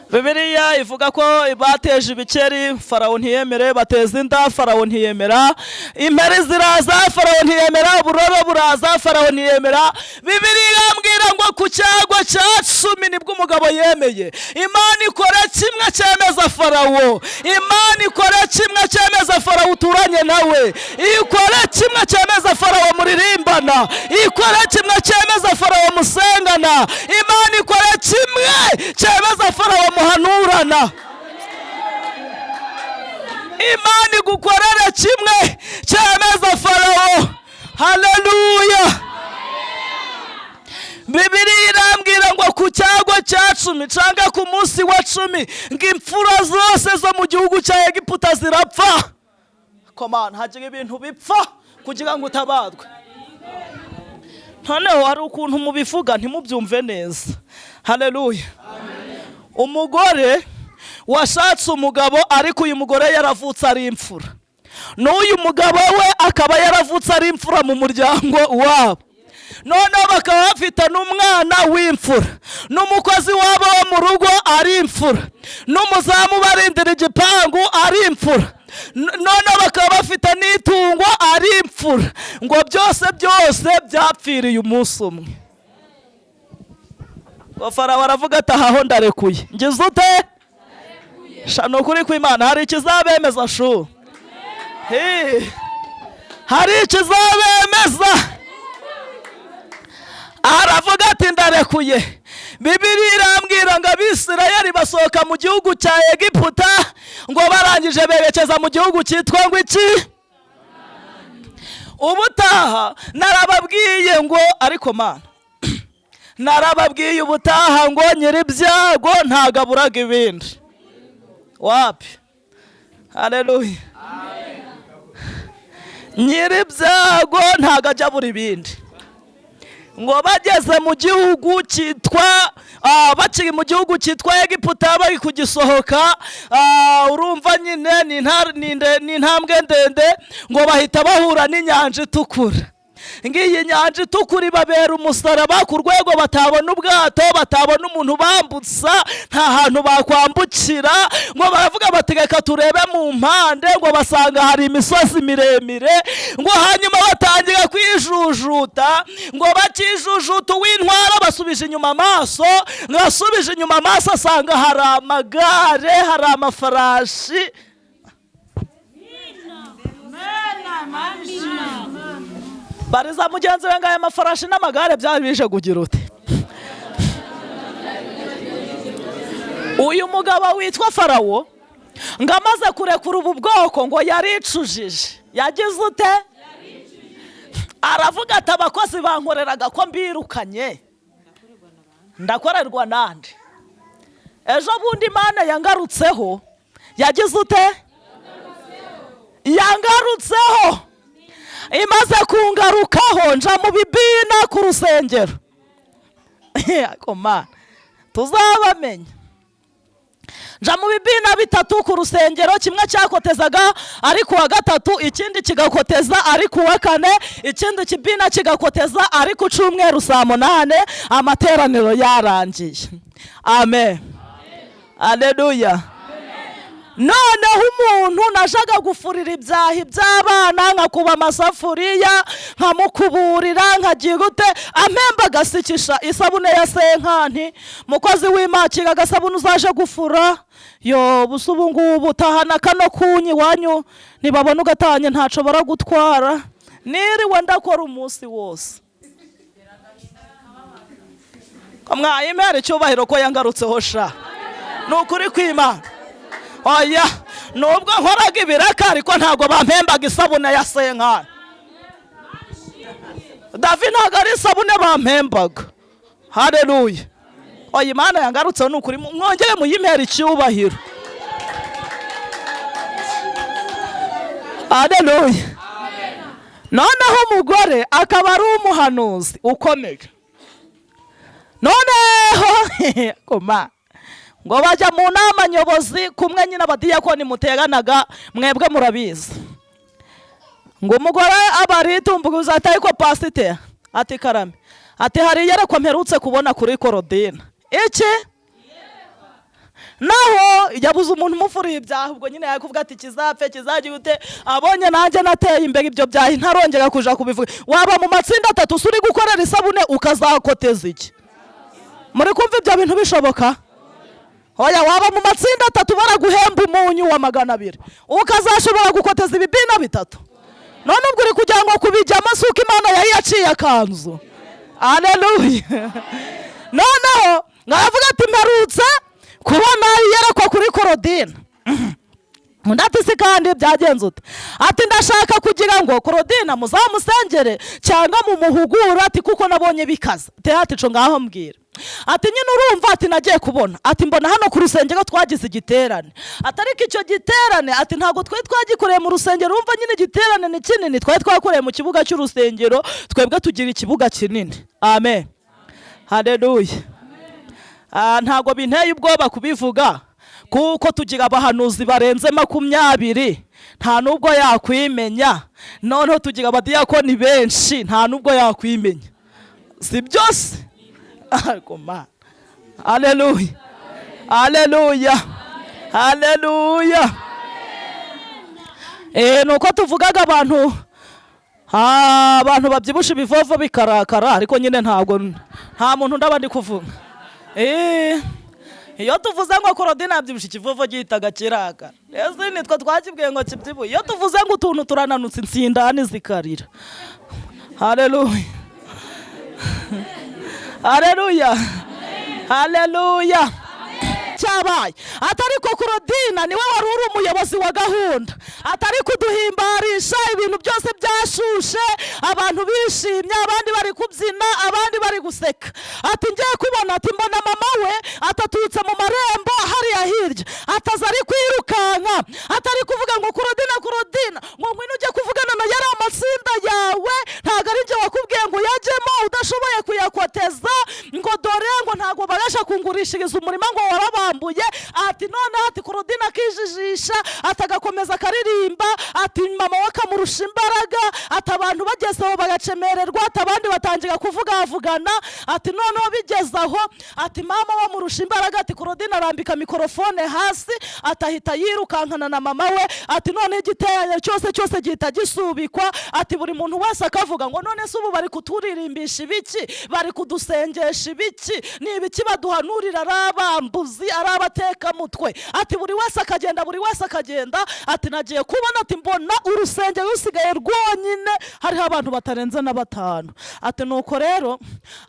Bibiliya ivuga ko bateje ibikeri Farawo ntiyemere, bateza inda Farawo ntiyemera, imperi ziraza Farawo ntiyemera, uburoro buraza Farawo ntiyemera. Bibiliya irambwira ngo ku cyago cya 10 nibwo umugabo yemeye. Imana ikora kimwe cyemeza Farawo, Imana ikora kimwe cyemeza Farawo uturanye nawe, ikora kimwe cyemeza Farawo muririmbana, ikora kimwe cyemeza Farawo musengana, Imana ikora kimwe cyemeza Farawo muhanurana. Imana igukorera kimwe cyemeza Farawo. Haleluya. Bibiliya irambwira ngo ku cyago cya 10 cyangwa ku munsi wa 10 ngo imfura zose zo mu gihugu cya Egiputa zirapfa. Komana hagira ibintu bipfa kugira ngo utabadwe. Noneho hari ukuntu mubivuga ntimubyumve neza. Haleluya. Umugore washatse umugabo, ariko uyu mugore yaravutse ari imfura, n'uyu mugabo we akaba yaravutse ari imfura mu muryango wabo, noneho bakaba bafite n'umwana w'imfura, n'umukozi wabo wo mu rugo ari imfura, n'umuzamu barindira igipangu ari imfura, noneho bakaba bafite n'itungo ari imfura. Ngo byose byose byapfiriye umunsi umwe. Farawo aravuga ati ahaho ndarekuye. Ngize ute? Sha ni ukuri kw'Imana hari ikizabemeza shu. Hari ikizabemeza. Aravuga ati ndarekuye. Bibiliya irambwira ngo Abisirayeli basohoka mu gihugu cya Egiputa, ngo barangije berekeza mu gihugu cyitwa ngo iki? Ubutaha narababwiye ngo, ariko Mana, narababwiye ubutaha ngo nyir'ibyago ntago aburaga ibindi. Wapi? Haleluya. Nyir'ibyago ntago ajya abura ibindi. Ngo bageze mu gihugu cyitwa, bakiri mu gihugu cyitwa Egiputa, bari kugisohoka, urumva nyine ni intambwe ndende, ngo bahita bahura n'inyanja itukura. Ngiyi nyanja itukura ibabera umusaraba ku rwego batabona ubwato, batabona umuntu bambutsa, nta hantu bakwambukira. Ngo baravuga bati reka turebe mu mpande, ngo basanga hari imisozi miremire. Ngo hanyuma batangira kwijujuta, ngo bakijujuta uw'intwara basubije inyuma amaso, ngo asubije inyuma amaso asanga hari amagare, hari amafarashi. Bariza mugenzi we ngo aya mafarashi n'amagare byari bije kugira ute? Uyu mugabo witwa Farawo ngo amaze kurekura ubu bwoko ngo yaricujije. Yagize ute? Aravuga ati abakozi bankoreraga ko mbirukanye, ndakorerwa nande? Ejo bundi Imana yangarutseho. Yagize ute? Yangarutseho. Imaze kungarukaho nja mu bibina ku rusengero. Mana, tuzabamenya. Nja mu bibina bitatu ku rusengero, kimwe cyakotezaga ari kuwa gatatu, ikindi kigakoteza ari kuwa kane, ikindi kibina kigakoteza ari ku cyumweru saa 8, amateraniro yarangiye. Amen. Haleluya. Noneho umuntu najaga gufurira ibyahi by'abana, nkakuba amasafuriya, nkamukuburira, nkagira ute, ampemba agasikisha isabune ya senkanti. Mukozi w'imakira agasabune uzaje gufura, yo busa ubu ngubu tahana kano kunyi wanyu ntibabona ugatanye, ntaco baragutwara. Niriwe ndakora umunsi wose. Mwayimera icyubahiro ko yangarutseho sha. Ni ukuri kw'Imana. Oya, nubwo nkoraga ibiraka ariko ntago bampembaga isabune ya senkani. Davi ntago ari isabune bampembaga. Haleluya. Oya, Imana yangarutseho ni ukuri, mwongere muyimpere icyubahiro. Haleluya. Noneho umugore akaba ari umuhanuzi ukomeye. Noneho koma ngo bajya mu nama nyobozi kumwe nyine abadiyakoni muteranaga, mwebwe murabizi. Ngo umugore abaritumbuza ati ariko pasiteri, ati karame, ati hari iyerekwa mperutse kubona kuri Korodina. Iki? Naho yabuze umuntu umufuriye ibyaha, ubwo nyine yakuvuga ati kizapfe kizagira ute, abonye nanjye nateye imbere ibyo byaha ntarongera kuja kubivuga. Waba mu matsinda atatu uri gukorera isabune ukazakoteza iki? Muri kumva ibyo bintu bishoboka? Oya, waba mu matsinda atatu baraguhemba umunyu wa 200, ukazashobora gukoteza ibibina bitatu. None ubwo uri kugira ngo kubijyamo suko Imana yari yaciye akanzu. Haleluya. Noneho ngavuga ati mperutse kubona iyerekwa kuri Korodina. Undi ati si kandi byagenze ute? Ati ndashaka kugira ngo Korodina muzamusengere cyangwa mumuhugure, ati kuko nabonye bikaza. Ati co ngaho mbwira. Ati nyine urumva, ati nagiye kubona, ati mbona hano ku rusengero twagize igiterane, ati ariko icyo giterane ati ntago twari twagikoreye mu rusengero, urumva nyine igiterane ni kinini, twari twakoreye mu kibuga cy'urusengero, twebwe tugira ikibuga kinini. Amen. Haleluya. Ntago binteye ubwoba kubivuga, kuko tugira abahanuzi barenze 20, nta nubwo yakwimenya. Noneho tugira abadiyakoni benshi, nta nubwo yakwimenya. Si byose? Ariko Mana. Haleluya. Haleluya. Haleluya. Nuko tuvugaga abantu babyibusha ibivovo bikarakara, ariko nyine ntabwo nta muntu ndaba ndi kuvuga. Iyo tuvuze ngo Korodina yabyibusha ikivovo gihitaga kirakara. Ese nitwe twakibwiye ngo kibyibuye. Iyo tuvuze ngo utuntu turananutse insindani zikarira. Haleluya. Haleluya. Haleluya. cyabaye. Atari ko Claudine niwe wari uri umuyobozi wa gahunda, atari kuduhimbarisha, ibintu byose byashushe, abantu bishimye, abandi bari kubyina, abandi bari guseka. Ati ngiye kubona, ati mbona mama we ataturutse mu marembo hariya hirya, ataza ari kwirukanka, atari kuvuga ngo Claudine, Claudine, ngo ngwino ujye kuvugana na yari amatsinda yawe, ntabwo ari njye wakubwiye ngo uyajyemo udashoboye kuyakoteza, ngo dore ngo ntabwo babasha kungurishiriza umurima ngo warabambuye. Ati noneho ati Claudine akijijisha, ati agakomeza akaririmba, ati mama we akamurusha imbaraga, ati abantu bageze aho bagacemererwa, ati abandi batangira kuvugavugana, ati noneho bigeze aho ati mama wamurusha imbaraga, ati Claudine arambika mikorofone hasi, ati ahita yirukankana na mama we, ati noneho igiterane cyose cyose gihita gisubikwa, ati buri muntu wese akavuga ngo none se ubu bari kuturirimbisha ibiki, bari kudusengesha ibiki, ni ibiki baduhanurira, ari abambuzi, ari abatekamutwe. Ati buri wese akagenda, buri wese akagenda. Ati nagiye kubona, ati mbona urusengero rusigaye rwonyine, hariho abantu batarenze na 5. Ati nuko rero,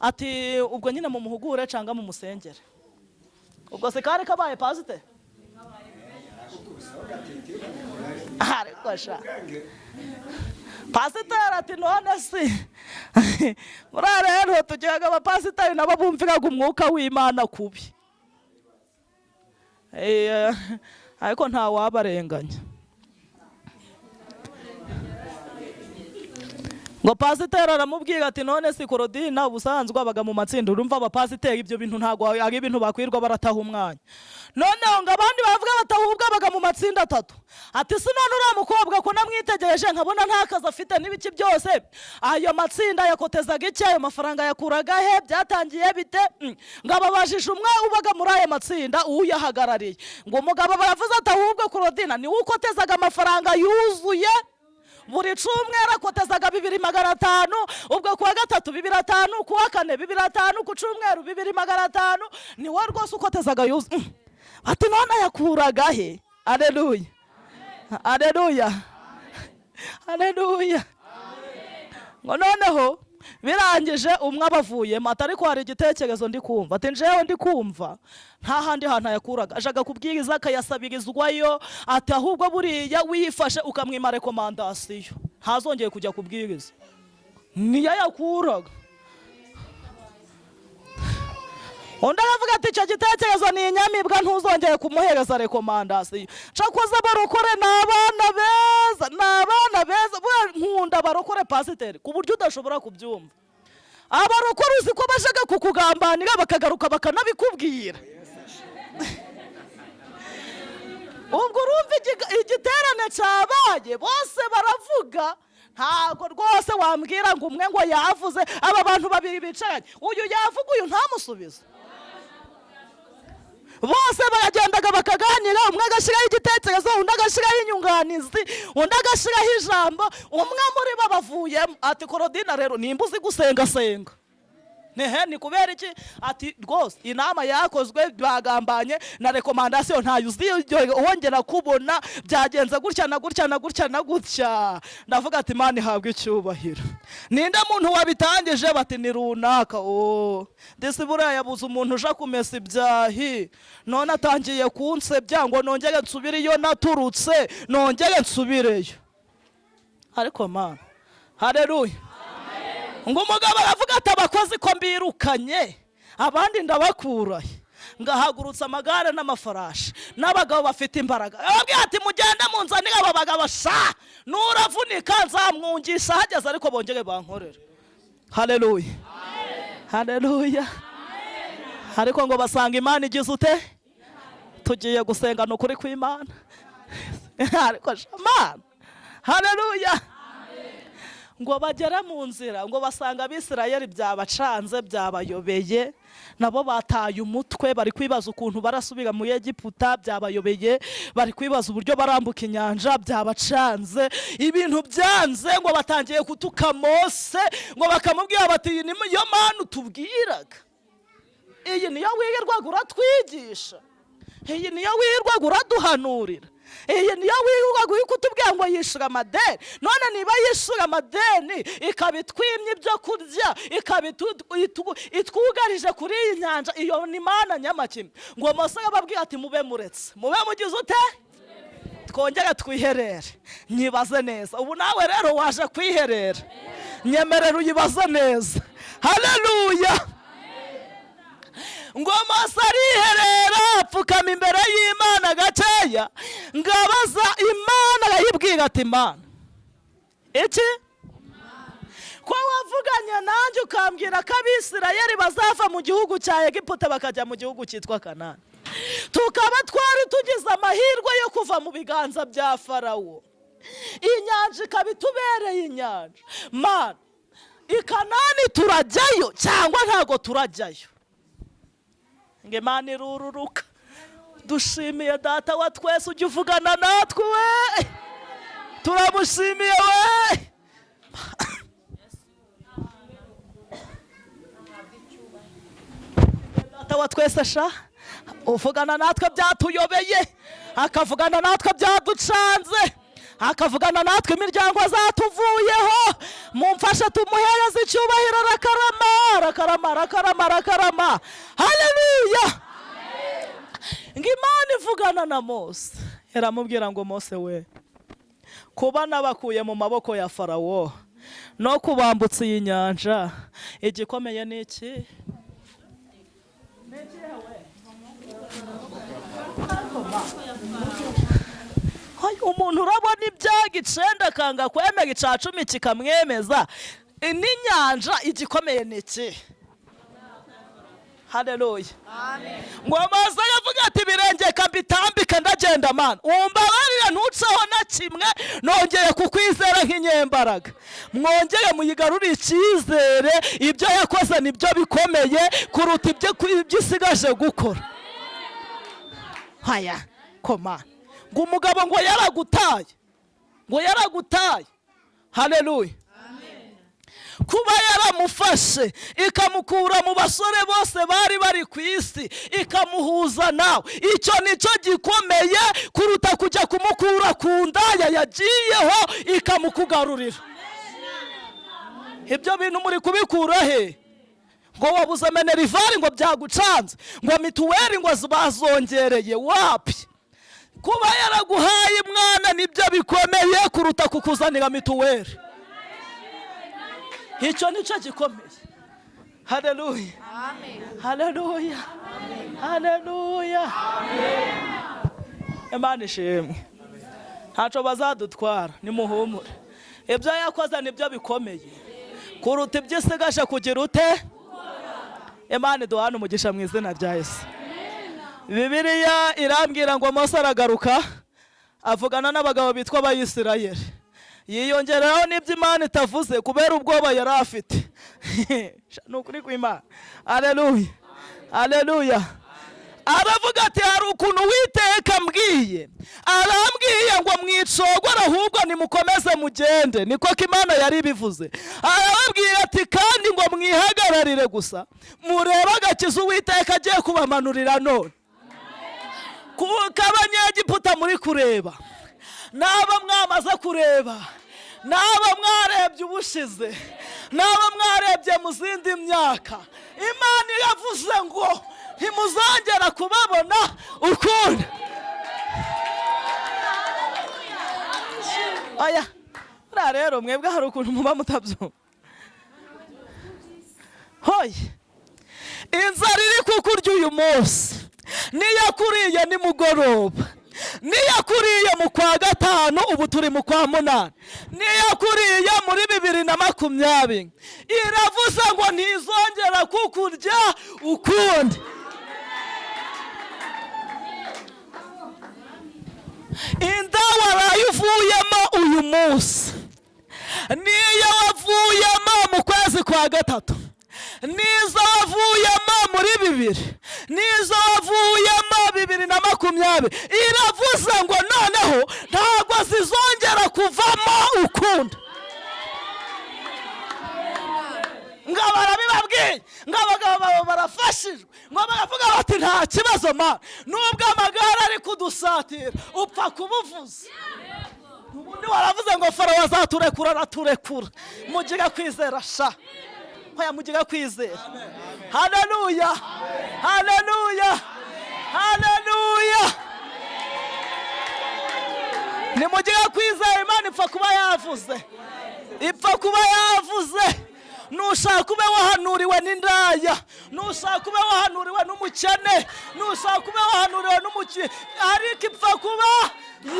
ati ubwo nyine mumuhugure cyangwa mumusengere. Ubwo se kari kabaye pasite? Ariko sha pasiteri ati none si muri rero tugiraga abapasiteri nabo bumviraga umwuka w'Imana kubi, ariko nta wabarenganya. Ngo pasiteri aramubwira ati none si Claudine ubusanzwe abaga mu matsinda, urumva abapasiteri ibyo bintu ntabwo ari ibintu bakwirwa barataha umwanya. Noneho ngo abandi bavuga batahubwa abaga mu matsinda 3. Ati si none uriya mukobwa ko namwitegereje nkabona nta kazi afite n'ibiki byose, ayo matsinda yakotezaga iki, ayo mafaranga yakuraga he, byatangiye bite? Ngo ababajije umwe ubaga muri ayo matsinda uyahagarariye, ngo umugabo baravuze ati ahubwo Claudine niwe ukotezaga amafaranga yuzuye buri cyumweru, akotezaga 2500, ubwo kuwa gatatu 2500, kuwa kane 2500, ku cyumweru 2500, niwe rwose ukotezaga yuzuye. Ati none yakuraga he? Haleluya, haleluya, haleluya. Ngo noneho birangije umwe abavuyemo, ati ariko hari igitekerezo ndi kumva, ati njewe ndi kumva nta handi hantu yakuraga, ajaga kubwiriza akayasabirizwayo, ati ahubwo buriya wifashe ukamwima rekomandasiyo ntazongeye kujya kubwiriza, niyo yakuraga. Undi aravuga ati icyo gitekerezo ni inyamibwa, ntuzongeye kumuhereza rekomandasiyo. Cakoze abarokore ni abana beza, ni abana beza, nkunda abarokore pasiteri ku buryo udashobora kubyumva. Abarokore uzi ko bashaka kukugambanira bakagaruka bakanabikubwira. Ubwo urumva igiterane cyabaye bose baravuga, ntago rwose wambwira ngo umwe ngo yavuze, aba bantu babiri bicaranye, uyu yavuga uyu ntamusubize. Bose baragendaga bakaganira, umwe agashyiraho igitekerezo, undi agashyiraho inyunganizi, undi agashyiraho ijambo, umwe muri bo bavuyemo ati Claudine rero nimba uzi gusenga senga. Nehe ni kubera iki? Ati rwose inama yakozwe bagambanye na rekomandasiyo ntayo wongera kubona, byagenze gutya na gutya na gutya na gutya. Ndavuga ati Imana ihabwe icyubahiro. Ninde muntu wabitangije? Bati ni runaka. Oh, ndetse buriya yabuze umuntu uja kumesa ibyahi, none atangiye kunsebya ngo nongere nsubire iyo naturutse, nongere nsubireyo. Ariko Mana, haleluya. Ngo umugabo aravuga ati abakozi ko mbirukanye abandi ndabakurahe, ngahagurutsa amagare n'amafarashi n'abagabo bafite imbaraga. Arababwira ati mugende munzanire aba bagabo sha, nuravunika nzamwungisha hageze, ariko bongere bankorere. Haleluya, haleluya. Ariko ngo basanga Imana igize ute? Tugiye gusenga ni ukuri kw'Imana. Ariko Mana, haleluya. Ngo bagere mu nzira, ngo basanga Abisirayeli byabacanze, byabayobeye, nabo bataye umutwe, bari kwibaza ukuntu barasubira mu Egiputa, byabayobeye, bari kwibaza uburyo barambuka inyanja, byabacanze, ibintu byanze. Ngo batangiye kutuka Mose, ngo bakamubwira bati iyi niyo Mana utubwiraga, iyi niyo wirirwaga uratwigisha, iyi niyo wirirwaga uraduhanurira, Iyi niyo wirirwaga uri kutubwira ngo yishyura amadeni. None niba yishyura amadeni ikaba itwimye ibyo kurya, ikaba itwugarije kuri iyi nyanja, iyo ni mana nyamakimwe. Ngo Mose arababwira ati mube muretse, mube mugize ute, twongere twiherere, nyibaze neza. Ubu nawe rero waje kwiherera, nyemerera uyibaze neza. Haleluya. Ngo Mose ariherera, apfukama imbere y'Imana gakeya, ngo abaza Imana, arayibwira ati Imana iki ko wavuganye nanjye ukambwira ko Abisirayeli bazava mu gihugu cya Egiputa bakajya mu gihugu cyitwa Kanani, tukaba twari tugize amahirwe yo kuva mu biganza bya Farawo, inyanja ikaba itubereye inyanja, Mana i Kanani turajyayo cyangwa ntago turajyayo? Ngo Imana irururuka. Dushimiye Data wa twese ujya uvugana natwe, we turamushimiye we. Data wa twese sha uvugana natwe byatuyobeye, akavugana natwe byaducanze, akavugana natwe imiryango zatuvuyeho. Mumfashe tumuhereze icyubahiro. Arakarama, arakarama, arakarama, arakarama. Haleluya. Ngo Imana ivugana na Mose, iramubwira ngo Mose we, kuba nabakuye mu maboko ya Farawo no kubambutsa iyi nyanja, igikomeye ni iki? Umuntu urabona ibyago 9 akanga kwemera icya 10 kikamwemeza, n'inyanja igikomeye ni iki? Haleluya. Ngo Mose aravuga ati birengeka mbitambike ndagenda, Mana umbabarire ntuceho na kimwe, nongeye kukwizera nk'inyembaraga. Mwongere muyigarure icyizere, ibyo yakoze nibyo bikomeye kuruta ibyo isigaje gukora. Haya koma ngo umugabo ngo yaragutaye, ngo yaragutaye. Haleluya. Kuba yaramufashe ikamukura mu basore bose bari bari ku isi ikamuhuza nawe, icyo nicyo gikomeye kuruta kujya kumukura ku ndaya yagiyeho ikamukugarurira. Ibyo bintu muri kubikura he? Ngo wabuze menerivare ngo byagucanze, ngo mituweli ngo bazongereye, wapi? Kuba yaraguhaye mwana nibyo bikomeye kuruta kukuzanira mituweli. Icyo nicyo gikomeye. Haleluya. Haleluya. Haleluya. Imana ishimwe. Ntaco bazadutwara, nimuhumure. Ibyo yakoze nibyo bikomeye kuruta ibyo isigaje kugira ute. Imana iduhane umugisha mu izina rya Yesu. Bibiliya irambwira ngo Mose aragaruka avugana n'abagabo bitwa Abayisirayeli, yiyongeraho n'ibyo Imana itavuze kubera ubwoba yari afite. Ni ukuri kw'Imana. Haleluya. Haleluya. Aravuga ati hari ukuntu Uwiteka ambwiye, arambwiye ngo mwicogora ahubwo nimukomeze mugende. Niko ko Imana yari ibivuze. Arababwira ati kandi ngo mwihagararire gusa murebe agakiza Uwiteka agiye kubamanurira none. Kuko Abanyegiputa muri kureba, naba mwamaze kureba, naba mwarebye ubushize, naba mwarebye mu zindi myaka, Imana yavuze ngo ntimuzongera kubabona ukundi. Oya, buriya rero mwebwe hari ukuntu muba mutabyumva. Hoye, inzara iri kukurya uyu munsi niyakuriye nimugoroba, niyakuriye mu kwa 5, ubu turi mu kwa 8, niyakuriye muri 2020, iravuze ngo ntizongera kukurya ukundi. Inda waraye uvuyemo uyu munsi niyo wavuyemo mu kwezi kwa 3, nizo wavuyemo muri 2, nizo wavuyemo 2020, iravuze ngo noneho ntabwo zizongera kuvamo ukundi. Ngo barabibabwiye Ngo abagabo bawe barafashijwe, ngo baravuga bati nta kibazo ma, nubwo amagare ari kudusatira upfa kubuvuza. Ubundi waravuze ngo Farawo azaturekura, araturekura. Mugira kwizera sha, hoya mugira kwizera. Haleluya, haleluya, haleluya. Nimugira kwizera, Imana ipfa kuba yavuze, ipfa kuba yavuze. Nushaka ube wahanuriwe n'indaya, nushaka ube wahanuriwe n'umukene, nushaka ube wahanuriwe n'umukire, ariko ipfa kuba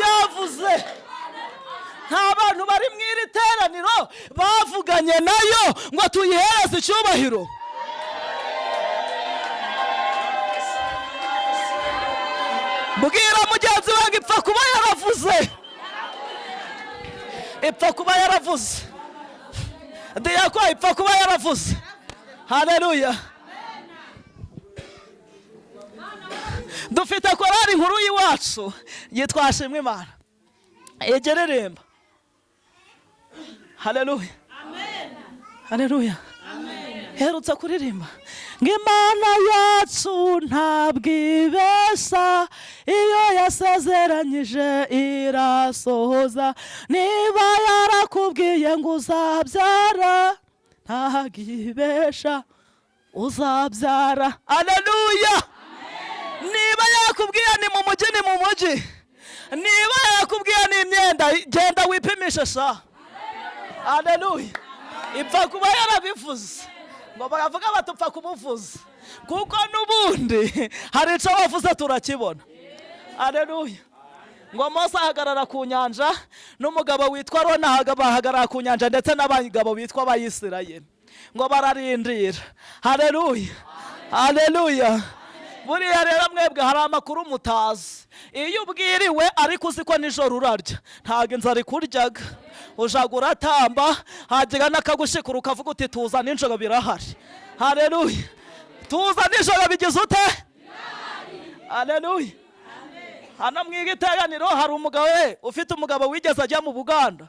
yavuze. Nta bantu bari mu iri teraniro bavuganye nayo ngo tuyihereze icyubahiro. Bwira mugenzi wawe ipfa kuba yaravuze, ipfa kuba yaravuze. Diyako ipfa kuba yaravuze. Haleluya. Dufite korari nkuru y'iwacu yitwa Shimwa Imana, igereremba. Haleluya, haleluya. Herutse kuririmba ngo Imana yacu ntabwo ibeshya, iyo yasezeranyije irasohoza. Niba yarakubwiye ngo uzabyara, ntabwo ibeshya, uzabyara. Haleluya. Niba yakubwiye ni mu mujyi, ni mu mujyi. Niba yakubwiye ni imyenda, genda wipimishe sha. Haleluya. Ipfa kuba yarabivuze. Ngo baravuga batupfa kumuvuza, kuko n'ubundi hari icyo bavuze turakibona. Haleluya. Ngo Mose ahagarara ku nyanja n'umugabo witwa Aroni bahagarara ku nyanja, ndetse n'abagabo bitwa Abayisirayeli, ngo bararindira. Haleluya, haleluya. Buriya rero mwebwe hari amakuru mutazi. Iyo ubwiriwe ariko uzi ko nijoro urarya, ntabwo inzara ikuryaga, ujaga uratamba, hagira n'akagushikura ukavuga uti tuza nijoro birahari. Haleluya. Tuza nijoro bigize ute? Haleluya. Hano mu iteraniro hari umugabo ufite umugabo wigeze ajya mu Buganda,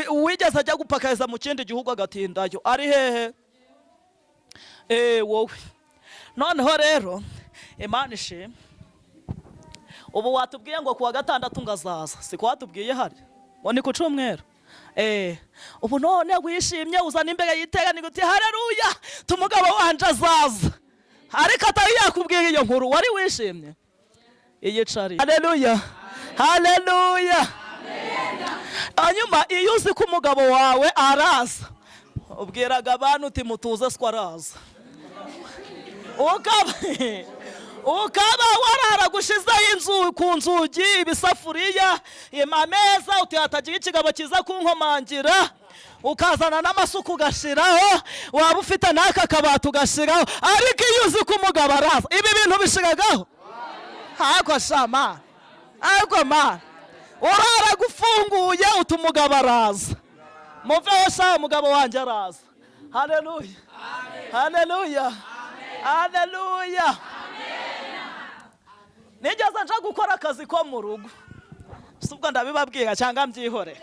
wigeze ajya gupakariza mu kindi gihugu agatindayo. Ari hehe? Wowe noneho rero Imana ishimwe, ubu watubwiye ngo kuwa gatandatu ngazaza, siko watubwiye hari ngo ni ku cyumweru. Ubu none wishimye uzana imbere y'iteraniro uti haleluya, tumugabo wanje azaza, ariko atari yakubwiye iyo nkuru, wari wishimye iyicari. Haleluya, haleluya. Hanyuma iyo uzi ko umugabo wawe araza, ubwiraga abantu uti mutuze siko araza, ukaba wararagushizeho inzu ku nzugi, ibisafuriya, ameza, uti hatagira ikigabo kiza kunkomangira, ukazana n'amasuku ugashiraho, waba ufite n'aka kabati ugashiraho. Ariko iyo uzi ko umugabo araza, ibi bintu bishiragaho. Hako shama, ariko ma uraragufunguye uti umugabo araza, muveho sha, umugabo wanjye araza. Haleluya, haleluya, haleluya. Nigeze nja gukora akazi ko mu rugo, si ubwo ndabibabwira cyangwa mbyihore?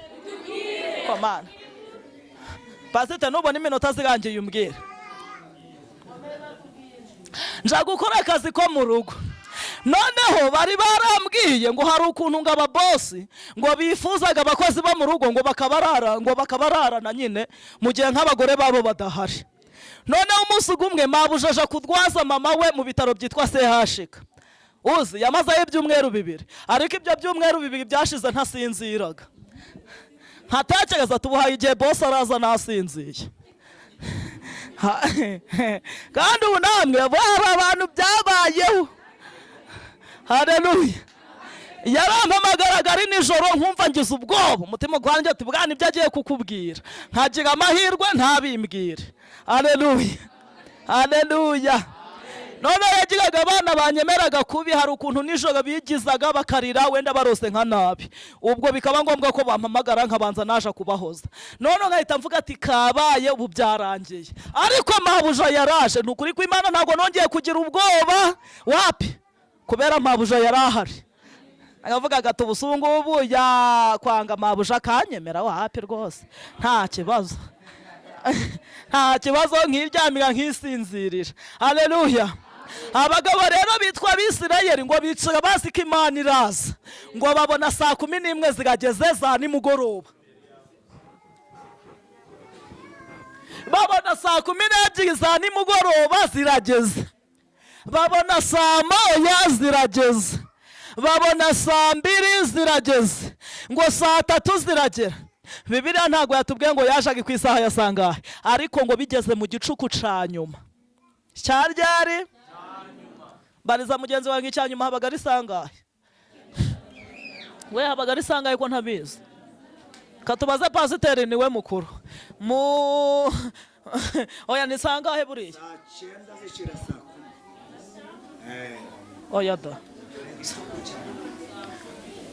Komana pasite, nubona iminota zirangiye umbwire. Nja gukora akazi ko mu rugo, noneho bari barambwiye ngo hari ukuntu ngo ababosi ngo bifuzaga abakozi bo mu rugo ngo bakabarara, ngo bakabararana nyine mu gihe nk'abagore babo badahari. Noneho umunsi umwe mabujaje kudwaza mama we mu bitaro byitwa CHK. Uzi yamazeyo ibyumweru 2, ariko ibyo byumweru 2 byashize ntasinziraga. Nkatekereza tubuhaye igihe boss araza nasinziye. Kandi ubu namwe bari abantu byabayeho. Haleluya. Yarampamagaraga ari nijoro nkumva ngize ubwoba, umutima gwanjye ati bwana ibyo agiye kukubwira, nkagira amahirwe ntabimbwire. Haleluya, haleluya. None yagiraga abana banyemeraga kubi, hari ukuntu nijoro bigizaga bakarira wenda barose nka nabi, ubwo bikaba ngombwa ko bampamagara nkabanza naje kubahoza. None nkahita mvuga ati kabaye ubu byarangiye. Ariko mabuja yaraje, ni ukuri kw'Imana ntabwo nongeye kugira ubwoba wapi, kubera mabuja yarahari. Akavuga ati ubusungu ubu yakwanga mabuja akanyemera wapi rwose nta kibazo. Nta kibazo, nkiryamira, nkisinzirira. Haleluya. Abagabo rero bitwa Abisirayeli ngo bicara bazi ko Imana iraza, ngo babona saa 11 zirageze za nimugoroba, babona saa 12 za nimugoroba zirageze, babona saa 1 zirageze, babona saa 2 zirageze, ngo saa 3 ziragera. Bibiliya ntabwo yatubwiye ngo yajaga ku isaha ya sangahe, ariko ngo bigeze mu gicuku ca nyuma cya ryari? Bariza mugenzi wawe icya nyuma habaga ari sangahe? We habaga ari sangahe ko ntabizi? Katubaze pasiteri niwe mukuru mu oya ni sangahe buriya? Saa 9 zishira saa 10. Oya da.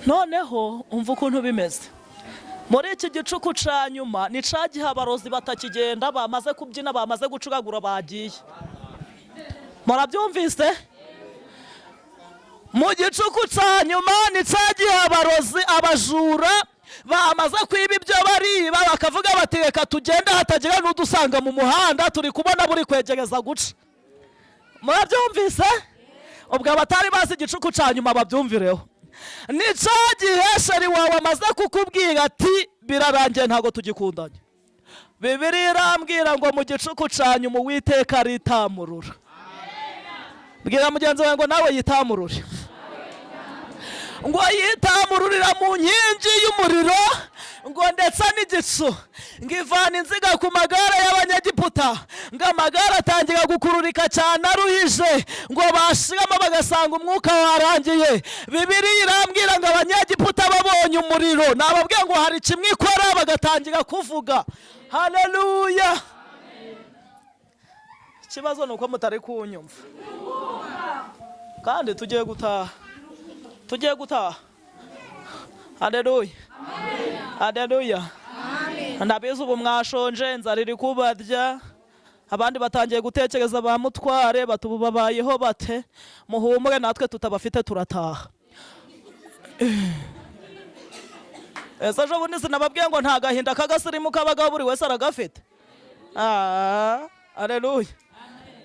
Noneho umva ukuntu bimeze muri iki gicuku ca nyuma, ni ca gihe abarozi batakigenda, bamaze kubyina, bamaze gucuragura, bagiye. Murabyumvise? Mu gicuku ca nyuma ni ca gihe abarozi, abajura bamaze kwiba ibyo bariba, bakavuga bati reka tugende hatagira n'udusanga mu muhanda, turi kubona buri kwegereza guca. Murabyumvise? Ubwo abatari bazi igicuku ca nyuma babyumvireho. Ni ca gihe sheri wawe amaze kukubwira ati birarangiye ntabwo tugikundanye. Bibiliya irambwira ngo mu gicuku ca nyuma Uwiteka aritamurura. Bwira mugenzi wawe ngo nawe yitamurure. Ngo yitamururira mu nkingi y'umuriro, ngo ndetse n'igicu, ngo ivana inziga ku magare y'Abanyegiputa, ngo amagare atangira gukururika cyane aruhije, ngo bashiramo bagasanga umwuka warangiye. Bibiliya irambwira ngo Abanyegiputa babonye umuriro, nababwiye ngo hari kimwe ikora bagatangira kuvuga. Haleluya. Ikibazo ni uko mutari kunyumva, kandi tugiye gutaha, tugiye gutaha. Haleluya, haleluya. Ndabizi ubu mwashonje, inzara iri kubarya, abandi batangiye gutekereza ba mutware bati ubu babayeho bate. Muhumure, natwe tutabafite turataha. Ese ejo bundi sinababwiye ngo nta gahinda k'agasirimu kabagaho, buri wese aragafite? Haleluya.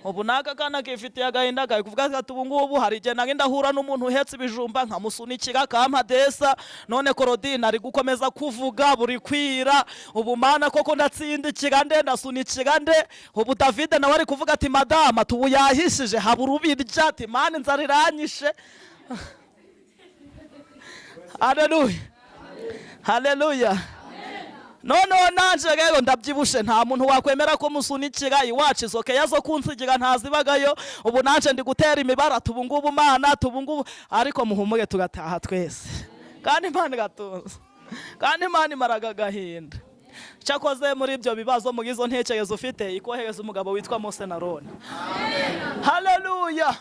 Ubu n'aka kana kifitiye agahinda kari kuvuga ati ubu ngubu hari igihe nari ndahura n'umuntu uhetse ibijumba nkamusunikira akampa desa, none Korodine ari gukomeza kuvuga buri kwira, ubu mana koko ndatsindikira nde, ndasunikira nde? Ubu David nawe ari kuvuga ati madama tubu yahishije habura ubirya, ati mana inzara iranyishe. Haleluya, haleluya. Noneho nanje rero ndabyibushe, nta muntu wakwemera ko musunikira iwacu, izo keya zo kunsigira ntazibagayo. Ubu nanje ndi gutera imibara, tubu ngubu mana, tubu ngubu. Ariko muhumure tugataha twese, kandi Imana igatuza, kandi Imana imaraga agahinda. Cyakoze muri ibyo bibazo, muri izo ntekerezo ufite, ikohereza umugabo witwa Mose na Aroni. Haleluya.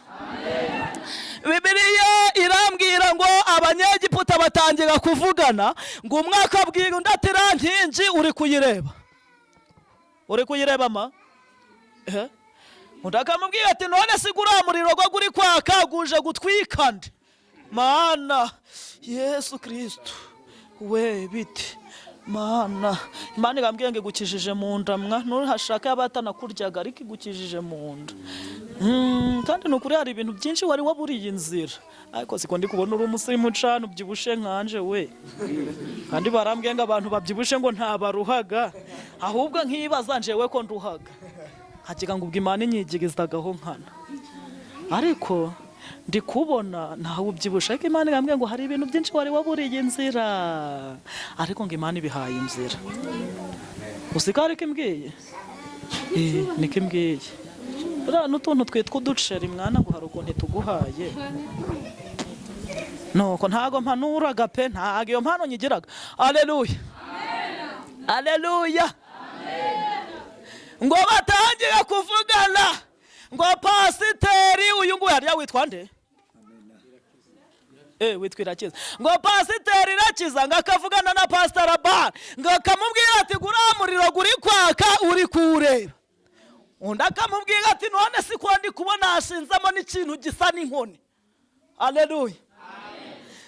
Bibiliya irambwira ngo Abanyegiputa batangira kuvugana, ngo umwe akabwira undi ati iriya nkingi uri kuyireba, uri kuyireba ma? Undi akamubwira ati none se uriya muriro go uri kwaka guje gutwika nde? Mana Yesu Kristo we bite mana. Imana irambwiye ngo igukijije mu nda mwa, ntuhashaka y'abatanakuryaga ariko igukijije mu nda. Kandi ni ukuri hari ibintu byinshi wari waburiye inzira, ariko siko ndi kubona uri umusirimu cana ubyibushe nkanje we. Kandi barambwiye ngo abantu babyibushe ngo ntabaruhaga, ahubwo nkibaza njewe ko nduhaga, nkagira ngo ubwo Imana inyigirizagaho nkana, ariko ndi kubona ntawe ubyibushe. Ariko Imana irambwiye ngo hari ibintu byinshi wari waburiye inzira, ariko ngo Imana ibihaye inzira. Usika ariko imbwiye, niko imbwiye. Buriya n'utuntu twitwa uduceri mwana ngo hari ukuntu ituguhaye. Nuko ntago mpanuraga pe, ntago iyo mpano nyigiraga. Haleluya, haleluya. Ngo batangira kuvugana, ngo pasiteri uyu nguyu hariya witwa nde? Witwa Irakiza. Ngo pasiteri Irakiza ngo akavugana na pasiteri Abani, ngo akamubwira ati guriya muriro guri kwaka uri kuwureba. Undi akamubwira ati none si ko ndi kubona hashinzemo n'ikintu gisa n'inkoni. Haleluya.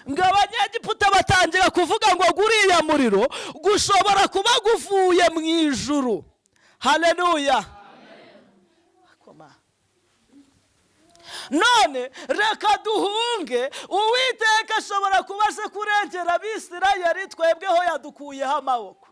Ngo Abanyegiputa batangira kuvuga ngo guriya muriro gushobora kuba guvuye mu ijuru. Haleluya. None reka duhunge, Uwiteka ashobora kuba aje kurengera Abisirayeli, twebweho yadukuyeho amaboko.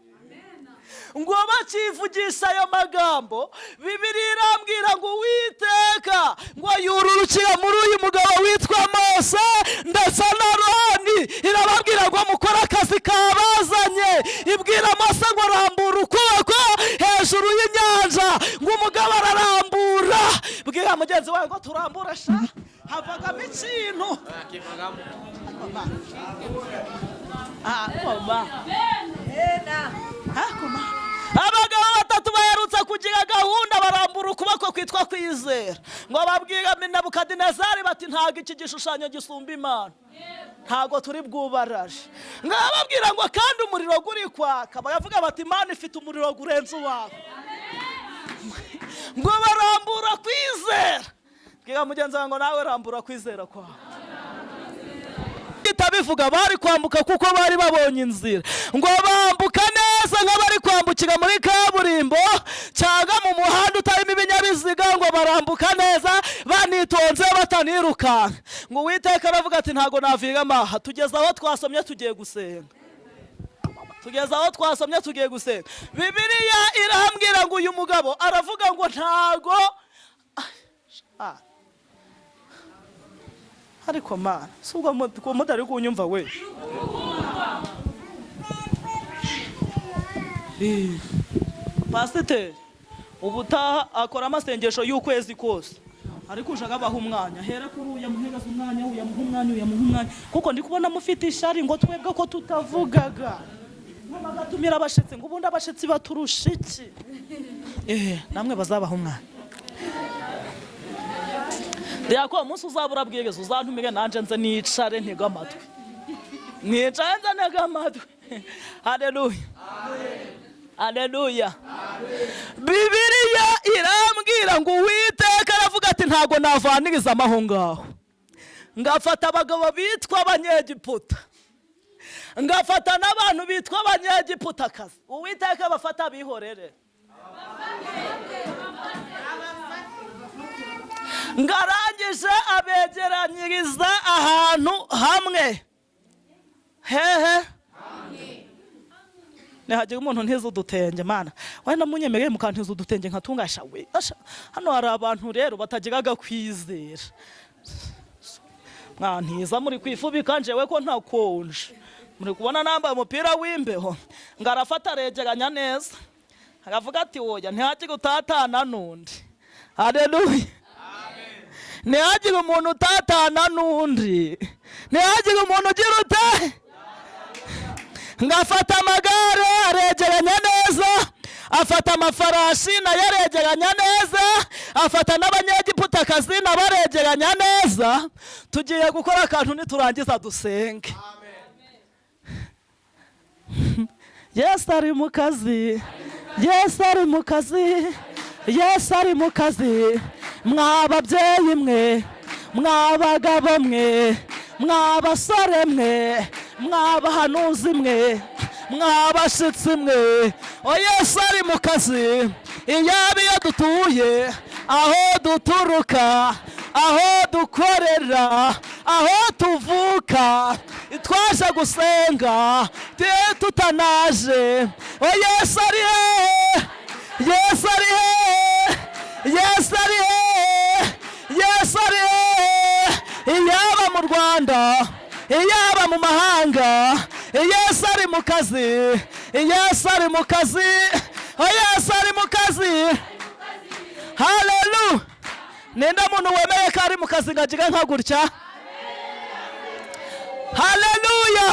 Ngo bakivugisha ayo magambo, Bibiliya irambwira ngo Uwiteka ngo yururukira muri uyu mugabo witwa Mose ndetse na Aroni, irababwira ngo mukore akazi kabazanye. Ibwira Mose ngo rambura ukuboko hejuru y'inyanja, ngo umugabo ararambura. Bwira mugenzi wawe ngo turambure sha, havagamo ikintu. Abagabo batatu baherutse kugira gahunda, barambura ukuboko kwitwa kwizera, ngo babwira Nebukadinezari bati ntabwo iki gishushanyo gisumba Imana, ntabwo turi bwubaraje. Ngo bababwira ngo kandi umuriro guri kwaka, baravuga bati Imana ifite umuriro gurenze uwawe. Ngo barambura kwizera. Bwira mugenzi wawe ngo nawe rambura kwizera kwawe. Bivuga bari kwambuka kuko bari babonye inzira, ngo bambuka neza nk'abari kwambukira muri kaburimbo cyangwa mu muhanda utarimo ibinyabiziga, ngo barambuka neza banitonze batanirukanka. Ngo Uwiteka aravuga ati ntago naviga amaha. Tugeze aho twasomye tugiye gusenga, tugeze aho twasomye tugiye gusenga. Bibiliya irambwira ngo uyu mugabo aravuga ngo ntago ariko mana si ubwo mutari kunyumva we. Pasiteri ubutaha akora amasengesho y'ukwezi kose, ariko ushaka abaha umwanya, hera kuri uya muhegaza umwanya, uya muha umwanya, uya muha umwanya, kuko ndi kubona mufite ishari ngo twebwe ko tutavugaga, bagatumira abashitsi ngo ubundi abashitsi baturusha iki? Namwe bazabaha umwanya. Diyako umunsi uzabura bwigeze uzantumire nanje nze nicare ntega amatwi, nicare nze ntega amatwi. Haleluya, haleluya. Bibiliya irambwira ngo Uwiteka aravuga ati ntago navaniriza amaho ngaho, ngafata abagabo bitwa Abanyegiputa, ngafata n'abantu bitwa Abanyegiputakazi. Uwiteka bafata bihorere. Ngarangije abegeranyiriza ahantu hamwe. Hehe, nihagira umuntu ntiza udutenge, mana wenda munyemereye mukantiza udutenge nkatungasha we. Hano hari abantu rero batagiraga kwizera, mwantiza muri kwifubika njewe ko ntakonje, muri kubona nambaye umupira w'imbeho. Ngarafata aregeranya neza, aravuga ati oya ntihagire utatana n'undi. Haleluya. Ntihagire umuntu utatana n'undi, ntihagire umuntu ugira ute. Ngafata amagare aregeranya neza, afata amafarashi nayo aregeranya neza, afata n'abanyegiputakazi nabo aregeranya neza. Tugiye gukora akantu niturangiza dusenge. Yesu ari mu kazi, Yesu ari mu kazi, Yesu ari mu kazi. Mwababyeyi mwe, mwabagabo mwe, mwabasore mwe, mwabahanuzi mwe, mwabashitsi mwe, o Yesu ari mu kazi. Iyaba iyo dutuye, aho duturuka, aho dukorera, aho tuvuka, twaje gusenga tutanaje. O Yesu ari hehe, Yesu ari hehe, Yesu ari hehe, Yesu ari hehe. Iyaba mu Rwanda, iyaba mu mahanga, Yesu ari mu kazi, Yesu ari mu kazi, Yesu ari mu kazi. Haleluya. Ninde muntu wemeye ko ari mu kazi ngagira nka gutya? Haleluya.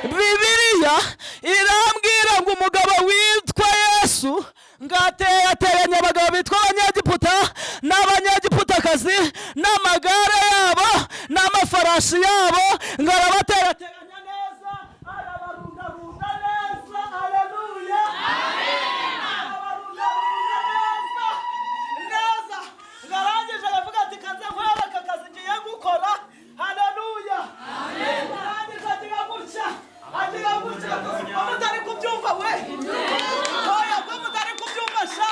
Bibiliya irambwira ngo umugabo witwa Yesu ngateyateranya abagabo bitwa Abanyegiputa n'Abanyegiputakazi n'amagare yabo n'amafarashi yabo, ngo arabaterateranya neza, arabarundarunda neza. Haleluya, arabarundarunda neza neza. Ngarangije aravuga ati kanze nkwereke akazi ngiye gukora. Haleluya. Ngarangije agira gutya, agira gutya, ko mutari kubyumva we, oya ko mutari kubyumva sha.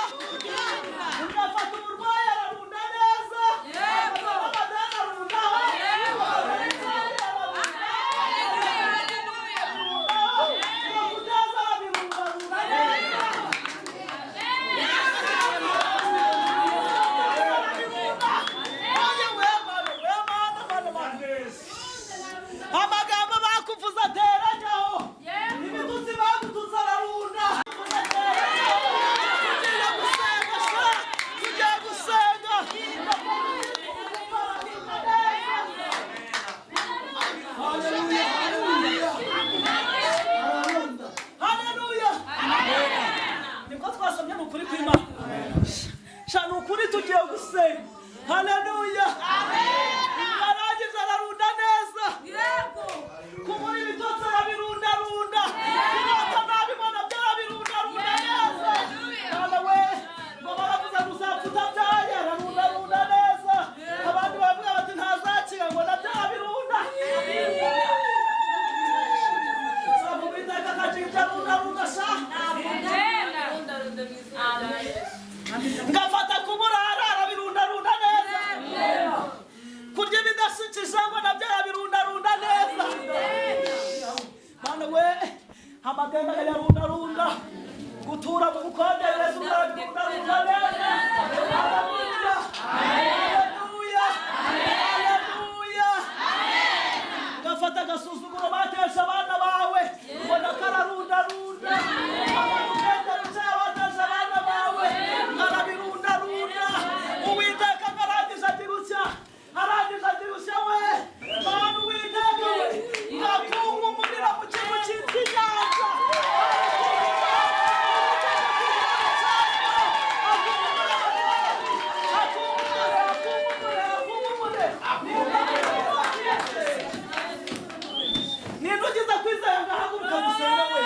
Agenda yarundarunda gutura mu bukondereza urarunda neza. Haleluya, haleluya, haleluya. Gafata agasuzuguro batesha abana bawe, ubona kararundarunda. Abamugendereza batesha abana bawe, karabirundarunda. Uwiteka arangije agira utya, arangije agira utya we Mana Uwiteka we, ngakunkumurira mu kintu cyitwa inyanja. Ninde ugize kwizera ngahaguruka gusenga we?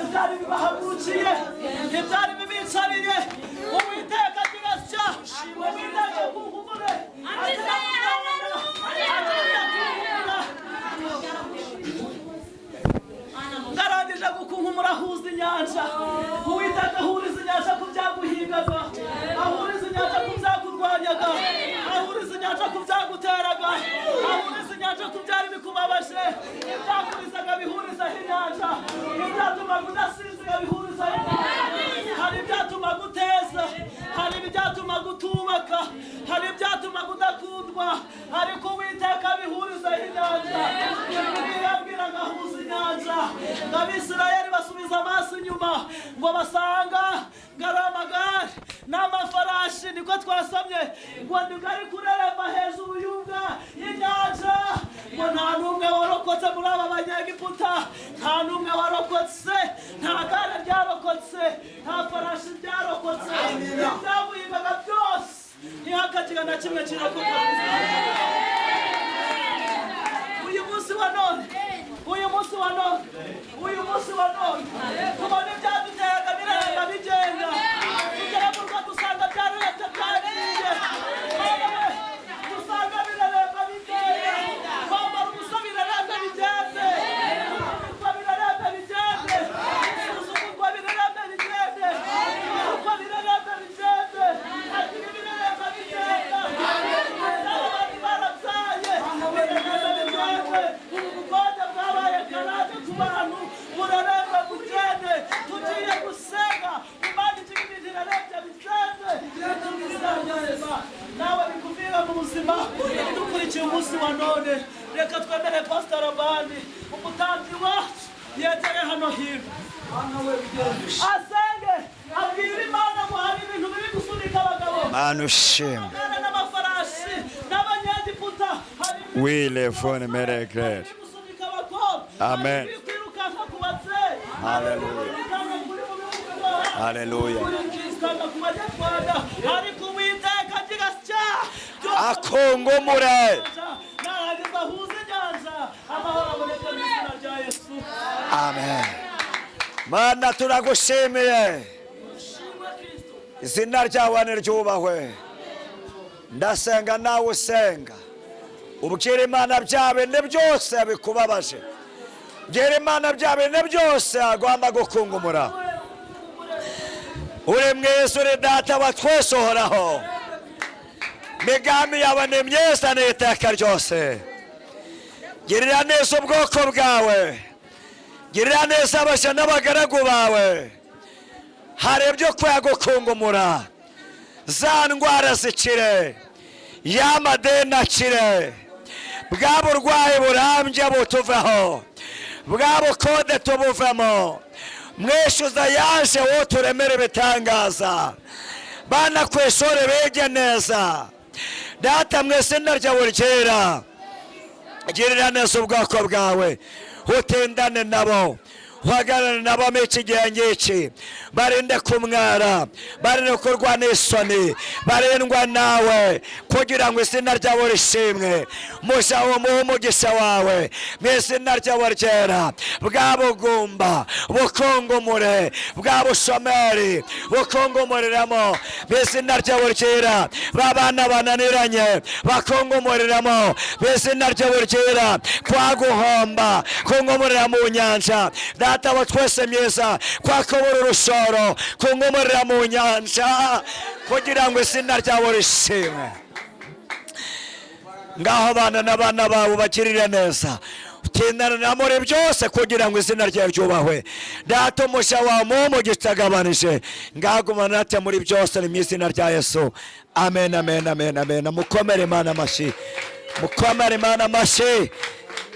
Ibyari bibahagurukiye, ibyari bibicariye, Uwiteka agira atya, Uwiteka akuhumure, agira akuhumura. Ngarangije gukunkumura ahuza inyanja. Uwiteka ahuriza inyanja ku byaguhingaga, ahuriza inyanja ku byakurwanyaga, ahuriza inyanja ku byaguteraga, ahuriza inyanja ku byari bikubabaje. Ibyakurizaga bihurizaho inyanja, ibyatumaga udasinzira bihurizaho inyanja. Hari ibyatumaga uteza, hari ibyatumaga utubaka, hari ibyatumaga udakundwa, ariko Uwiteka bihurizaho inyanja. Bibiliya irambwira ngo ahuza inyanja, ngo Abisirayeli basubiza amaso inyuma ngo basanga ngo ari amagare n'amafarashi, niko twasomye ngo ntigari kureremba hejuru y'ubwa y'inyanja, ngo nta n'umwe warokotse muri aba banyegiputa, nta n'umwe warokotse, nta gare ryarokotse, nta farashi ryarokotse. Ibyamuhigaga byose ntihakagira na kimwe kirokoka. Uyu munsi wa none, uyu munsi wa none, uyu munsi wa none, tubona ibyaduteraga bireremba bigenda, tugera mu rugo dusanga byarurebye byagiye. Mana we, dusanga bireremba bigenda, kwambara ubusa bireremba bigende, gukubitwa bireremba bigende, gusuzugurwa bireremba bigende, gutukwa bireremba bigende, hagira ibireremba bigenda. Abandi barabyaye bireremba bigende. Ubu bukode bwabaye karande ku bantu, buraremba bugende. Tugiye gusenga Imana igira ibintu irarembye bigende, bitubwira nawe bikuvira mu buzima. Dukurikiye umunsi wa none, reka twemere Pastor Abandi, umutambyi wacu, yegere hano hino asenge, abwire Imana ngo hari ibintu biri gusunika abagabo Mana ushimwe. amagare n'amafarashi n'abanyegiputa, hari ibintu Oui, les fone mere clair. biri gusunika abakobwa, Amen. hari ibiri kwirukanka ku babyeyi, hari ibiri Hallelujah. kwirukanka kuri mu bihugu byo hanze, Hallelujah. kuri kwirukanka ku banyarwanda, ariko Uwiteka agira atya, byose Akungumure. narangiza ahuze inyanja, amahoro aboneka mu izina rya Yesu. Amen. Mana turagushimiye. Shimwe Kristo. Izina ryawe niryubahwe. Ndasenga nawe usenga, ubwira Imana bya bindi byose bikubabaje, ubwira Imana bya bindi byose agomba gukungumura. Uri mwiza, uri data wa twese uhoraho, imigambi yawe ni myiza n'iteka ryose. Girira neza ubwoko bwawe, girira neza abaja n'abagaragu bawe. Hari ibyo kwagukungumura, za ndwara zikire, ya madeni akire, bwa burwayi burambye butuvaho, bwa bukode tubuvamo. Mwishyuza yaje wowe turemere ibitangaza. Bana ku ishuri bige neza. Data, mu izina ryawe ryera, girira neza ubwoko bwawe, utindane nabo, uhagarare nabo muri iki gihe ngiki, barinde kumwara, barinde gukorwa n'isoni, barindwa nawe kugira ngo izina ryawe rishimwe. Muja umuhe umugisha wawe mu izina ryawe ryera. Bwa bugumba bukungumure, bwa bushomeri bukungumuriramo mu izina ryawe ryera. Ba bana bananiranye bakungumuriramo mu izina ryawe ryera. Kwa guhomba kungumurira mu nyanja, Data wa twese myiza, kwa kubura urushoro kungumurira mu nyanja, kugira ngo izina ryawe rishimwe. Ngaho abana n'abana bawe ubagirire neza, utindana na muri byose kugira ngo izina ryawe ryubahwe. Data, umugisha wawe muhe umugisha agabanije, ngagumana natwe muri byose, ni mu izina rya Yesu. Amen, amen, amen, amen. Mukomere Imana amashyi, mukomere Imana amashyi.